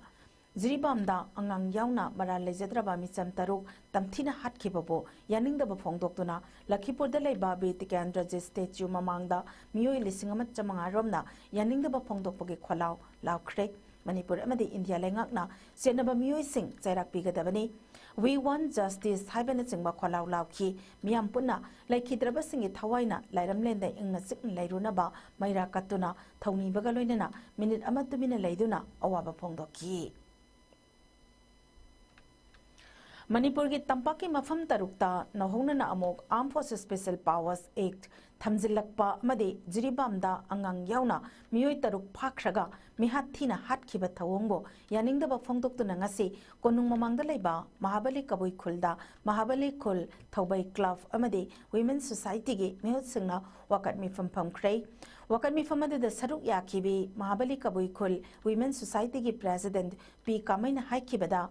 ꯖꯤꯔꯤꯕꯥꯝꯗ ꯑꯉꯥꯡ ꯌꯥꯎꯅ ꯃꯔꯥꯜ ꯂꯩꯖꯗ꯭ꯔꯕ ꯃꯤꯆꯝ ꯇꯔꯨꯛ ꯇꯝꯊꯤꯅ ꯍꯥꯠꯈꯤꯕꯕꯨ ꯌꯥꯅꯤꯡꯗꯕ ꯐꯣꯡꯗꯣꯛꯇꯨꯅ ꯂꯈꯤꯄꯨꯔꯗ ꯂꯩꯕ ꯕꯤꯔ ꯇꯤꯀꯦꯟꯗ꯭ꯔꯖꯤ ꯁ꯭ꯇꯦꯆꯨ ꯃꯃꯥꯡꯗ ꯃꯤꯑꯣꯏ ꯂꯤꯁꯤꯡ ꯑꯃ ꯆꯥꯃꯉꯥ ꯔꯣꯝꯅ ꯌꯥꯅꯤꯡꯗꯕ ꯐꯣꯡꯗꯣꯛꯄꯒꯤ ꯈꯣꯜꯂꯥꯎ ꯂꯥꯎꯈ꯭ꯔꯦ꯫ ꯃꯅꯤꯄꯨꯔ ꯑꯃꯗꯤ ꯏꯟꯗꯤꯌꯥ ꯂꯩꯉꯥꯛꯅ ꯆꯦꯠꯅꯕ ꯃꯤꯑꯣꯏꯁꯤꯡ ꯆꯩꯔꯥꯛ ꯄꯤꯒꯗꯕꯅꯤ꯫ We want justice ꯍꯥꯏꯕꯅꯆꯤꯡꯕ ꯈꯣꯜꯂꯥꯎ ꯂꯥꯎꯈꯤ꯫ ꯃꯤꯌꯥꯝ ꯄꯨꯟꯅ ꯂꯩꯈꯤꯗ꯭ꯔꯕꯁꯤꯡꯒꯤ ꯊꯋꯥꯏꯅ ꯂꯥꯏꯔꯝꯂꯦꯟꯗ ꯏꯪꯅ ꯆꯤꯛꯅ ꯂꯩꯔꯨꯅꯕ ꯃꯩꯔꯥ ꯀꯠꯇꯨꯅ ꯊꯧꯅꯤꯕꯒ ꯂꯣꯏꯅꯅ ꯃꯤꯅꯤꯠ ꯑꯃ ꯇꯨꯃꯤꯟꯅ ꯂꯩꯗꯨꯅ ꯑꯋꯥꯕ ꯐꯣꯡꯗꯣꯛꯈꯤ꯫ ꯃꯅꯤꯄꯨꯔꯒꯤ ꯇꯝꯄꯥꯛꯀꯤ ꯃꯐꯝ ꯇꯔꯨꯛꯇ ꯅꯧꯍꯧꯅꯅ ꯑꯃꯨꯛ Armed Forces Special Powers Act ꯊꯝꯖꯤꯜꯂꯛꯄ ꯑꯃꯗꯤ ꯖꯤꯔꯤꯕꯥꯝꯗ ꯑꯉꯥꯡ ꯌꯥꯎꯅ ꯃꯤꯑꯣꯏ ꯇꯔꯨꯛ ꯐꯥꯈ꯭ꯔꯒ ꯃꯤꯍꯥꯠ ꯊꯤꯅ ꯍꯥꯠꯈꯤꯕ ꯊꯧꯑꯣꯡꯕꯨ ꯌꯥꯅꯤꯡꯗꯕ ꯐꯣꯡꯗꯣꯛꯇꯨꯅ ꯉꯁꯤ ꯀꯣꯅꯨꯡ ꯃꯃꯥꯡꯗ ꯂꯩꯕ ꯃꯍꯥꯕꯂꯤ ꯀꯕꯨꯏ ꯈꯨꯜꯗ ꯃꯍꯥꯕꯂꯤ ꯈꯨꯜ ꯊꯧꯕꯩ ꯀ꯭ꯂꯕ ꯑꯃꯗꯤ ꯋꯤꯃꯦꯟ ꯁꯣꯁꯥꯏꯇꯤꯒꯤ ꯃꯤꯍꯨꯠꯁꯤꯡꯅ ꯋꯥꯀꯠ ꯃꯤꯐꯝ ꯐꯝꯈ꯭ꯔꯦ꯫ ꯋꯥꯀꯠ ꯃꯤꯐꯝ ꯑꯗꯨꯗ ꯁꯔꯨꯛ ꯌꯥꯈꯤꯕꯤ ꯃꯍꯥꯕꯂꯤ ꯀꯕꯨꯏ ꯈꯨꯜ ꯋꯤꯃꯦꯟ ꯁꯣꯁꯥꯏꯇꯤꯒꯤ ꯄ꯭ꯔꯦꯁꯤꯗꯦꯟꯠ ꯄꯤ ꯀꯥꯃꯩꯅ ꯍꯥꯏꯈꯤꯕꯗ,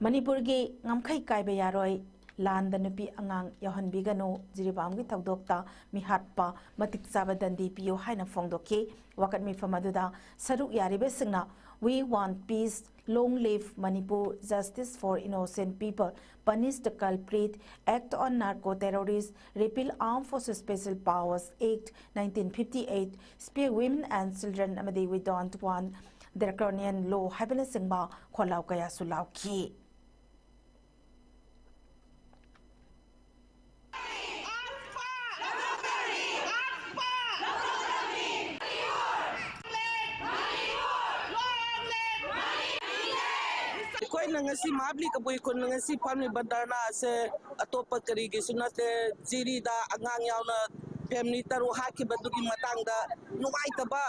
ꯃꯅꯤꯄꯨꯔꯒꯤ ꯉꯝꯈꯩ ꯀꯥꯏꯕ ꯌꯥꯔꯣꯏ, ꯂꯥꯟꯗ ꯅꯨꯄꯤ ꯑꯉꯥꯡ ꯌꯥꯎꯍꯟꯕꯤꯒꯅꯨ, ꯖꯤꯔꯤꯕꯥꯝꯒꯤ ꯊꯧꯗꯣꯛꯇ ꯃꯤꯍꯥꯠꯄ ꯃꯇꯤꯛ ꯆꯥꯕ ꯗꯟꯗꯤ ꯄꯤꯌꯨ ꯍꯥꯏꯅ ꯐꯣꯡꯗꯣꯛꯈꯤ꯫ ꯋꯥꯀꯠ ꯃꯤꯐꯝ ꯑꯗꯨꯗ ꯁꯔꯨꯛ ꯌꯥꯔꯤꯕꯁꯤꯡꯅ "We want peace, long live Manipur, justice for innocent people, punish the culprit, act on narco terrorists, repeal Armed Forces Special Powers Act nineteen fifty-eight, spare women and children ꯑꯃꯗꯤ We don't want draconian law" ꯍꯥꯏꯕꯅꯆꯤꯡꯕ ꯈꯣꯜꯂꯥꯎ ꯀꯌꯥꯁꯨ ꯂꯥꯎꯈꯤ꯫ ꯑꯩꯈꯣꯏꯅ ꯉꯁꯤ ꯃꯍꯥꯕꯂꯤ ꯀꯕꯨꯏ ꯈꯨꯟꯅ ꯉꯁꯤ ꯐꯝꯂꯤꯕ ꯙꯔꯅꯥ ꯑꯁꯦ ꯑꯇꯣꯞꯄ ꯀꯔꯤꯒꯤꯁꯨ ꯅꯠꯇꯦ꯫ ꯖꯤꯔꯤꯗ ꯑꯉꯥꯡ ꯌꯥꯎꯅ ꯐꯦꯃꯤꯂꯤ ꯇꯔꯨꯛ ꯍꯥꯠꯈꯤꯕꯗꯨꯒꯤ ꯃꯇꯥꯡꯗ ꯅꯨꯡꯉꯥꯏꯇꯕ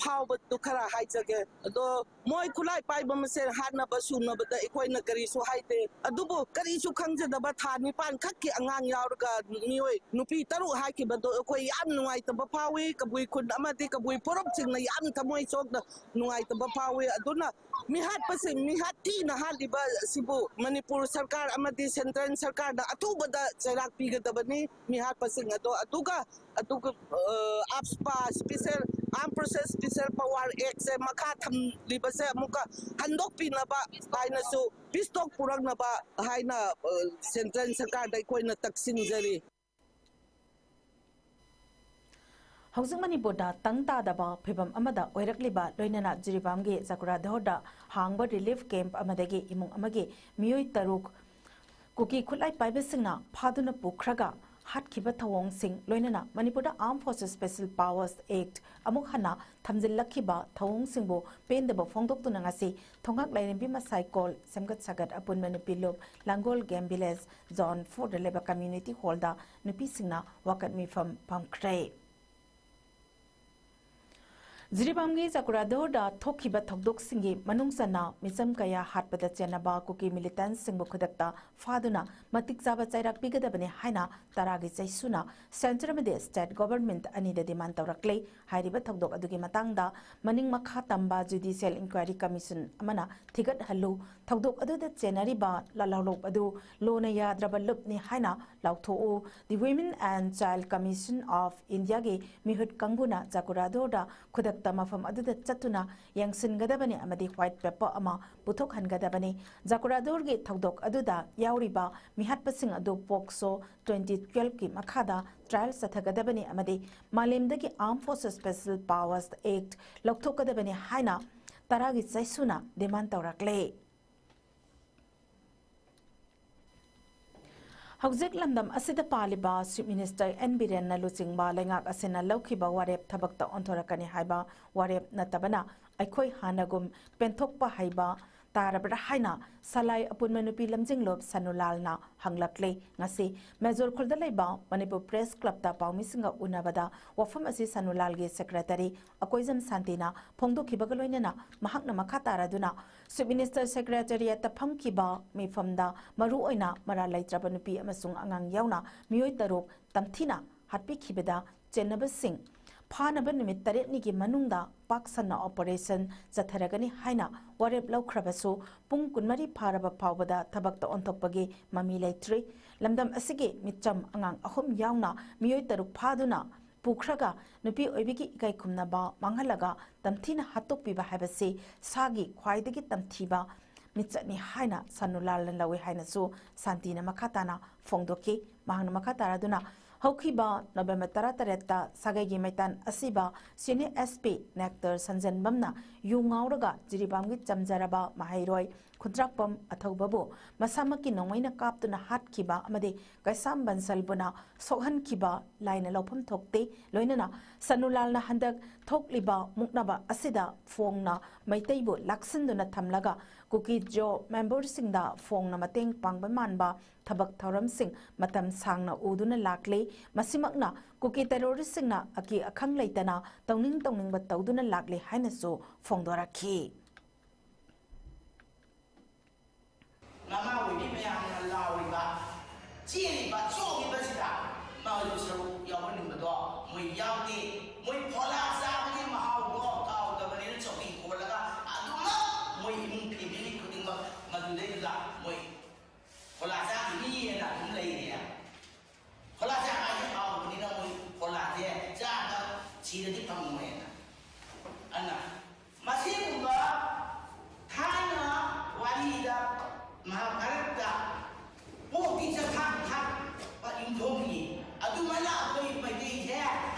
ꯐꯥꯎꯕꯗꯨ ꯈꯔ ꯍꯥꯏꯖꯒꯦ꯫ ꯑꯗꯣ ꯃꯣꯏ ꯈꯨꯠꯂꯥꯏ ꯄꯥꯏꯕ ꯃꯁꯦꯟ ꯍꯥꯠꯅꯕ ꯁꯨꯅꯕꯗ ꯑꯩꯈꯣꯏꯅ ꯀꯔꯤꯁꯨ ꯍꯥꯏꯗꯦ꯫ ꯑꯗꯨꯕꯨ ꯀꯔꯤꯁꯨ ꯈꯪꯖꯗꯕ ꯊꯥ ꯅꯤꯄꯥꯟ ꯈꯛꯀꯤ ꯑꯉꯥꯡ ꯌꯥꯎꯔꯒ ꯃꯤꯑꯣꯏ ꯅꯨꯄꯤ ꯇꯔꯨꯛ ꯍꯥꯠꯈꯤꯕꯗꯣ ꯑꯩꯈꯣꯏ ꯌꯥꯝ ꯅꯨꯡꯉꯥꯏꯇꯕ ꯐꯥꯎꯏ꯫ ꯀꯕꯨꯏ ꯈꯨꯟ ꯑꯃꯗꯤ ꯀꯕꯨꯏ ꯐꯨꯔꯨꯞꯁꯤꯡꯅ ꯌꯥꯝ ꯊꯃꯣꯏ ꯁꯣꯛꯅ ꯅꯨꯡꯉꯥꯏꯇꯕ ꯐꯥꯎꯏ꯫ ꯑꯗꯨꯅ ꯃꯤꯍꯥꯠꯄꯁꯤꯡ, ꯃꯤꯍꯥꯠ ꯊꯤꯅ ꯍꯥꯠꯂꯤꯕ ꯑꯁꯤꯕꯨ ꯃꯅꯤꯄꯨꯔ ꯁꯔꯀꯥꯔ ꯑꯃꯗꯤ ꯁꯦꯟꯇ꯭ꯔꯦꯜ ꯁꯔꯀꯥꯔꯅ ꯑꯊꯨꯕꯗ ꯆꯩꯔꯥꯛ ꯄꯤꯒꯗꯕꯅꯤ ꯃꯤꯍꯥꯠꯄꯁꯤꯡ ꯑꯗꯣ꯫ ꯑꯗꯨꯒ ꯑꯗꯨꯒ ꯑꯥꯞꯁꯄꯥ, ꯁ꯭ꯄꯤꯁꯦꯜ ꯑꯥꯔꯝ ꯐꯣꯔꯁꯦꯁ ꯁ꯭ꯄꯤꯁꯦꯜ ꯄꯥꯋꯔ ꯑꯦꯛꯁꯦ ꯃꯈꯥ ꯊꯝꯂꯤꯕꯁꯦ ꯑꯃꯨꯛꯀ ꯍꯟꯗꯣꯛꯄꯤꯅꯕ ꯍꯥꯏꯅꯁꯨ, ꯄꯤꯁ ꯇꯣꯛ ꯄꯨꯔꯛꯅꯕ ꯍꯥꯏꯅ ꯁꯦꯟꯇ꯭ꯔꯦꯜ ꯁꯔꯀꯥꯔꯗ ꯑꯩꯈꯣꯏꯅ ꯇꯛꯁꯤꯟꯖꯔꯤ꯫ ꯍꯧꯖꯤꯛ ꯃꯅꯤꯄꯨꯔꯗ ꯇꯪ ꯇꯥꯗꯕ ꯐꯤꯕꯝ ꯑꯃꯗ ꯑꯣꯏꯔꯛꯂꯤꯕ ꯂꯣꯏꯅꯅ ꯖꯤꯔꯤꯕꯥꯝꯒꯤ ꯆꯀꯨꯔꯥꯙꯣꯔꯗ ꯍꯥꯡꯕ ꯔꯤꯂꯤꯐ ꯀꯦꯝꯞ ꯑꯃꯗꯒꯤ ꯏꯃꯨꯡ ꯑꯃꯒꯤ ꯃꯤꯑꯣꯏ ꯇꯔꯨꯛ ꯀꯨꯀꯤ ꯈꯨꯠꯂꯥꯏ ꯄꯥꯏꯕꯁꯤꯡꯅ ꯐꯥꯗꯨꯅ ꯄꯨꯈ꯭ꯔꯒ ꯍꯥꯠꯈꯤꯕ ꯊꯧꯑꯣꯡꯁꯤꯡ ꯂꯣꯏꯅꯅ ꯃꯅꯤꯄꯨꯔꯗ ꯑꯥꯔꯝ ꯐꯣꯔꯁꯦꯁ ꯁ꯭ꯄꯦꯁꯦꯜ ꯄꯥꯋꯔꯁ ꯑꯦꯛꯠ ꯑꯃꯨꯛ ꯍꯟꯅ ꯊꯝꯖꯤꯜꯂꯛꯈꯤꯕ ꯊꯧꯑꯣꯡꯁꯤꯡꯕꯨ ꯄꯦꯟꯗꯕ ꯐꯣꯡꯗꯣꯛꯇꯨꯅ ꯉꯁꯤ ꯊꯣꯡꯒꯥꯛ ꯂꯥꯏꯔꯦꯝꯕꯤ ꯃꯁꯥꯏꯀꯣꯜ ꯁꯦꯝꯒꯠ ꯁꯥꯒꯠ ꯑꯄꯨꯟꯕ ꯅꯨꯄꯤ ꯂꯨꯞ ꯂꯥꯡꯒꯣꯜ ꯒꯦꯝ ꯚꯤꯂꯦꯖ ꯖꯣꯟ ꯐꯣꯔꯗ ꯂꯩꯕ ꯀꯝꯃ꯭ꯌꯨꯅꯤꯇꯤ ꯍꯣꯜꯗ ꯅꯨꯄꯤꯁꯤꯡꯅ ꯋꯥꯀꯠ ꯃꯤꯐꯝ ꯄꯥꯡꯈ꯭ꯔꯦ꯫ ꯖꯤꯔꯤꯕꯥꯝꯒꯤ ꯆꯀꯨꯔꯥꯙꯣꯔꯗ ꯊꯣꯛꯈꯤꯕ ꯊꯧꯗꯣꯛꯁꯤꯡꯒꯤ ꯃꯅꯨꯡ ꯆꯟꯅ ꯃꯤꯆꯝ ꯀꯌꯥ ꯍꯥꯠꯄꯗ ꯆꯦꯟꯅꯕ ꯀꯨꯀꯤ ꯃꯤꯂꯤꯇꯦꯟꯠꯁꯤꯡꯕꯨ ꯈꯨꯗꯛꯇ ꯐꯥꯗꯨꯅ ꯃꯇꯤꯛ ꯆꯥꯕ ꯆꯩꯔꯥꯛ ꯄꯤꯒꯗꯕꯅꯤ ꯍꯥꯏꯅ ꯇꯔꯥꯒꯤ ꯆꯩꯁꯨꯅ ꯁꯦꯟꯇꯔ ꯑꯃꯗꯤ ꯁ꯭ꯇꯦꯠ ꯒꯣꯚꯔꯟꯃꯦꯟꯠ ꯑꯅꯤꯗ ꯗꯤꯃꯥꯟ ꯇꯧꯔꯛꯂꯦ꯫ ꯍꯥꯏꯔꯤꯕ ꯊꯧꯗꯣꯛ ꯑꯗꯨꯒꯤ ꯃꯇꯥꯡꯗ ꯃꯅꯤꯡ ꯃꯈꯥ ꯇꯝꯕ ꯖꯨꯗꯤꯁꯤꯌꯦꯜ ꯏꯟꯀ꯭ꯋꯥꯏꯔꯤ ꯀꯃꯤꯁꯟ ꯑꯃꯅ ꯊꯤꯒꯠꯍꯜꯂꯨ, ꯊꯧꯗꯣꯛ ꯑꯗꯨꯗ ꯆꯦꯟꯅꯔꯤꯕ ꯂꯥꯜꯍꯧꯂꯨꯞ ꯑꯗꯨ ꯂꯣꯅ ꯌꯥꯗ꯭ꯔꯕ ꯂꯨꯞꯅꯤ ꯍꯥꯏꯅ ꯂꯥꯎꯊꯣꯛꯎ꯫ The Women and Child Commission of Indiaꯒꯤ ꯃꯤꯍꯨꯠ ꯀꯥꯡꯕꯨꯅ ꯆꯀꯨꯔꯥꯙꯣꯔꯗ ꯈꯨꯗꯛꯇ ꯃꯐꯝ ꯑꯗꯨꯗ ꯆꯠꯇꯨꯅ ꯌꯦꯡꯁꯤꯟꯒꯗꯕꯅꯤ ꯑꯃꯗꯤ ꯋꯥꯏꯠ ꯄꯦꯄꯔ ꯑꯃ ꯄꯨꯊꯣꯛꯍꯟꯒꯗꯕꯅꯤ꯫ ꯆꯀꯨꯔꯥꯙꯣꯔꯒꯤ ꯊꯧꯗꯣꯛ ꯑꯗꯨꯗ ꯌꯥꯎꯔꯤꯕ ꯃꯤꯍꯥꯠꯄꯁꯤꯡ ꯑꯗꯨ ꯄꯣꯛꯁꯣ ꯇ꯭ꯋꯦꯟꯇꯤ ꯇꯨꯋꯦꯜꯐꯀꯤ ꯃꯈꯥꯗ ꯇ꯭ꯔꯥꯏꯜ ꯆꯠꯊꯒꯗꯕꯅꯤ ꯑꯃꯗꯤ ꯃꯥꯂꯦꯝꯗꯒꯤ ꯑꯥꯔꯝ ꯐꯣꯔꯁꯦꯁ ꯁ꯭ꯄꯦꯁꯦꯜ ꯄꯥꯋꯔꯁ ꯑꯦꯛꯠ ꯂꯧꯊꯣꯛꯀꯗꯕꯅꯤ ꯍꯥꯏꯅ ꯇꯔꯥꯒꯤ ꯆꯩꯁꯨꯅ ꯗꯤꯃꯥꯟ ꯇꯧꯔꯛꯂꯦ꯫ ꯍꯧꯖꯤꯛ ꯂꯝꯗꯝ ꯑꯁꯤꯗ ꯄꯥꯜꯂꯤꯕ ꯆꯤꯐ ꯃꯤꯅꯤꯁꯇꯔ ꯑꯦꯟ ꯕꯤꯔꯦꯟꯅ ꯂꯨꯆꯤꯡꯕ ꯂꯩꯉꯥꯛ ꯑꯁꯤꯅ ꯂꯧꯈꯤꯕ ꯋꯥꯔꯦꯞ ꯊꯕꯛꯇ ꯑꯣꯟꯊꯣꯔꯛꯀꯅꯤ ꯍꯥꯏꯕ ꯋꯥꯔꯦꯞ ꯅꯠꯇꯕꯅ ꯑꯩꯈꯣꯏ ꯍꯥꯟꯅꯒꯨꯝ ꯄꯦꯟꯊꯣꯛꯄ ꯍꯩꯕ ꯇꯥꯔꯕ꯭ꯔꯥ ꯍꯥꯏꯅ ꯁꯂꯥꯏ ꯑꯄꯨꯟꯕ ꯅꯨꯄꯤ ꯂꯝꯖꯤꯡꯂꯣꯞ ꯁꯅꯨꯂꯥꯜꯅ ꯍꯪꯂꯛꯂꯦ꯫ ꯉꯁꯤ ꯃꯦꯖꯣꯔ ꯈꯨꯜꯗ ꯂꯩꯕ ꯃꯅꯤꯄꯨꯔ ꯄ꯭ꯔꯦꯁ ꯀ꯭ꯂꯕꯇ ꯄꯥꯎꯃꯤꯁꯤꯡꯒ ꯎꯅꯕꯗ ꯋꯥꯐꯝ ꯑꯁꯤ ꯁꯅꯨꯂꯥꯜꯒꯤ ꯁꯦꯀ꯭ꯔꯦꯇꯔꯤ ꯑꯀꯣꯏꯖꯝ ꯁꯥꯟꯇꯤꯅ ꯐꯣꯡꯗꯣꯛꯈꯤꯕꯒ ꯂꯣꯏꯅꯅ ꯃꯍꯥꯛꯅ ꯃꯈꯥ ꯇꯥꯔꯗꯨꯅ ꯆꯤꯐ ꯃꯤꯅꯤꯁꯇꯔ ꯁꯦꯀ꯭ꯔꯦꯇꯔꯤꯌꯦꯠꯇ ꯐꯝꯈꯤꯕ ꯃꯤꯐꯝꯗ ꯃꯔꯨꯑꯣꯏꯅ ꯃꯔꯥꯜ ꯂꯩꯇ꯭ꯔꯕ ꯅꯨꯄꯤ ꯑꯃꯁꯨꯡ ꯑꯉꯥꯡ ꯌꯥꯎꯅ ꯃꯤꯑꯣꯏ ꯇꯔꯨꯛ ꯇꯝꯊꯤꯅ ꯍꯥꯠꯄꯤꯈꯤꯕꯗ ꯆꯦꯟꯅꯕꯁꯤꯡ ꯐꯥꯅꯕ ꯅꯨꯃꯤꯠ ꯇꯔꯦꯠꯅꯤꯒꯤ ꯃꯅꯨꯡꯗ ꯄꯥꯛ ꯁꯟꯅ operation ꯆꯠꯊꯔꯒꯅꯤ ꯍꯥꯏꯅ ꯋꯥꯔꯦꯞ ꯂꯧꯈ꯭ꯔꯕꯁꯨ, ꯄꯨꯡ ꯀꯨꯟꯃꯔꯤ ꯐꯥꯔꯕ ꯐꯥꯎꯕꯗ ꯊꯕꯛꯇ ꯑꯣꯟꯊꯣꯛꯄꯒꯤ ꯃꯃꯤ ꯂꯩꯇ꯭ꯔꯤ꯫ ꯂꯝꯗꯝ ꯑꯁꯤꯒꯤ ꯃꯤꯆꯝ ꯑꯉꯥꯡ ꯑꯍꯨꯝ ꯌꯥꯎꯅ ꯃꯤꯑꯣꯏ ꯇꯔꯨꯛ ꯐꯥꯗꯨꯅ ꯄꯨꯈ꯭ꯔꯒ, ꯅꯨꯄꯤ ꯑꯣꯏꯕꯤꯒꯤ ꯏꯀꯥꯏ ꯈꯨꯝꯅꯕ ꯃꯥꯡꯍꯜꯂꯒ ꯇꯝꯊꯤꯅ ꯍꯥꯠꯇꯣꯛꯄꯤꯕ ꯍꯥꯏꯕꯁꯤ ꯁꯥꯒꯤ ꯈ꯭ꯋꯥꯏꯗꯒꯤ ꯇꯝꯊꯤꯕ ꯃꯤꯆꯠꯅꯤ ꯍꯥꯏꯅ ꯁꯅꯨꯂꯥꯜꯅ ꯂꯧꯏ ꯍꯥꯏꯅꯁꯨ ꯁꯥꯟꯇꯤꯅ ꯃꯈꯥ ꯇꯥꯅ ꯐꯣꯡꯗꯣꯛꯈꯤ꯫ ꯃꯍꯥꯛꯅ ꯃꯈꯥ ꯇꯥꯔꯗꯨꯅ, ꯍꯧꯈꯤꯕ November ꯇꯔꯥꯇꯔꯦꯠꯇ ꯁꯥꯒꯩꯒꯤ ꯃꯩꯇꯥꯟ ꯑꯁꯤꯕ Senior SP Nector ꯁꯟꯖꯟꯕꯝꯅ ꯌꯨ ꯉꯥꯎꯔꯒ ꯖꯤꯔꯤꯕꯥꯝꯒꯤ ꯆꯝꯖꯔꯕ ꯃꯍꯩꯔꯣꯏ ꯈꯨꯟꯗ꯭ꯔꯥꯛꯄꯝ ꯑꯊꯧꯕꯕꯨ ꯃꯁꯥꯃꯛꯀꯤ ꯅꯣꯡꯃꯩꯅ ꯀꯥꯞꯇꯨꯅ ꯍꯥꯠꯈꯤꯕ ꯑꯃꯗꯤ ꯀꯩꯁꯥꯝ ꯕꯟꯁꯜꯕꯨꯅ ꯁꯣꯛꯍꯟꯈꯤꯕ ꯂꯥꯏꯅ ꯂꯧꯐꯝ ꯊꯣꯛꯇꯦ꯫ ꯂꯣꯏꯅꯅ ꯁꯅꯨꯂꯥꯜꯅ ꯍꯟꯗꯛ ꯊꯣꯛꯂꯤꯕ ꯃꯨꯛꯅꯕ ꯑꯁꯤꯗ ꯐꯣꯡꯅ ꯃꯩꯇꯩꯕꯨ ꯂꯥꯛꯁꯤꯟꯗꯨꯅ ꯊꯝꯂꯒ ꯀꯨꯀꯤ ꯖꯣ memberꯁꯤꯡꯗ ꯐꯣꯡꯅ ꯃꯇꯦꯡ ꯄꯥꯡꯕ ꯃꯥꯟꯕ ꯊꯕꯛ ꯊꯧꯔꯝꯁꯤꯡ ꯃꯇꯝ ꯁꯥꯡꯅ ꯎꯗꯨꯅ ꯂꯥꯛꯂꯤ꯫ ꯃꯁꯤꯃꯛꯅ ꯀꯨꯀꯤ terroristꯁꯤꯡꯅ ꯑꯀꯤ ꯑꯈꯪ ꯂꯩꯇꯅ ꯇꯧꯅꯤꯡ ꯇꯧꯅꯤꯡꯕ ꯇꯧꯗꯨꯅ ꯂꯥꯛꯂꯤ ꯍꯥꯏꯅꯁꯨ ꯐꯣꯡꯗꯣꯔꯛꯈꯤ꯫ ꯅꯃꯥ ꯑꯣꯏꯕꯤ ꯃꯌꯥꯝꯅ ꯂꯥꯎꯔꯤꯕ, ꯆꯦꯜꯂꯤꯕ, ꯆꯣꯡꯉꯤꯕꯁꯤꯗ ꯃꯥꯁꯨ ꯁꯔꯨꯛ ꯌꯥꯎꯍꯟꯅꯤꯡꯕꯗꯣ ꯃꯣꯏ ꯌꯥꯎꯗꯦ꯫ ꯃꯣꯏ ꯐꯣꯂꯥ ꯆꯥꯕꯒꯤ ꯃꯍꯥꯎꯗꯣ ꯀꯥꯎꯗꯕꯅꯤꯅ ꯆꯧꯀꯤ ꯊꯣꯜꯂꯒ ꯑꯗꯨꯃꯛ ꯃꯣꯏ ꯏꯃꯨꯡ family ꯈꯨꯗꯤꯡꯃꯛ ꯃꯗꯨꯗꯩꯗꯨꯗ ꯃꯣꯏ ꯐꯣꯂꯥ ꯆꯥꯈꯤꯅꯤꯅ ꯑꯗꯨꯝ ꯂꯩꯔꯦ꯫ ꯐꯣꯂꯥ ꯆꯥꯕ ꯍꯥꯏꯁꯦ ꯍꯥꯎꯕꯅꯤꯅ ꯃꯣꯏ ꯐꯣꯂꯥꯁꯦ ꯆꯥꯕ ꯁꯤꯔꯗꯤ ꯐꯪꯉꯣꯏꯅ꯫ ꯑꯗꯨꯅ ꯃꯁꯤꯒꯨꯝꯕ ꯊꯥꯏꯅ ꯋꯥꯔꯤꯗ ꯃꯍꯥꯚꯥꯔꯠꯇ ꯄꯣꯛꯇꯤ ꯆꯥꯛꯊꯥꯛ ꯊꯥꯛꯄ ꯏꯪꯊꯣꯛꯏ꯫ ꯑꯗꯨꯃꯥꯏꯅ ꯑꯩꯈꯣꯏ ꯃꯩꯇꯩꯁꯦ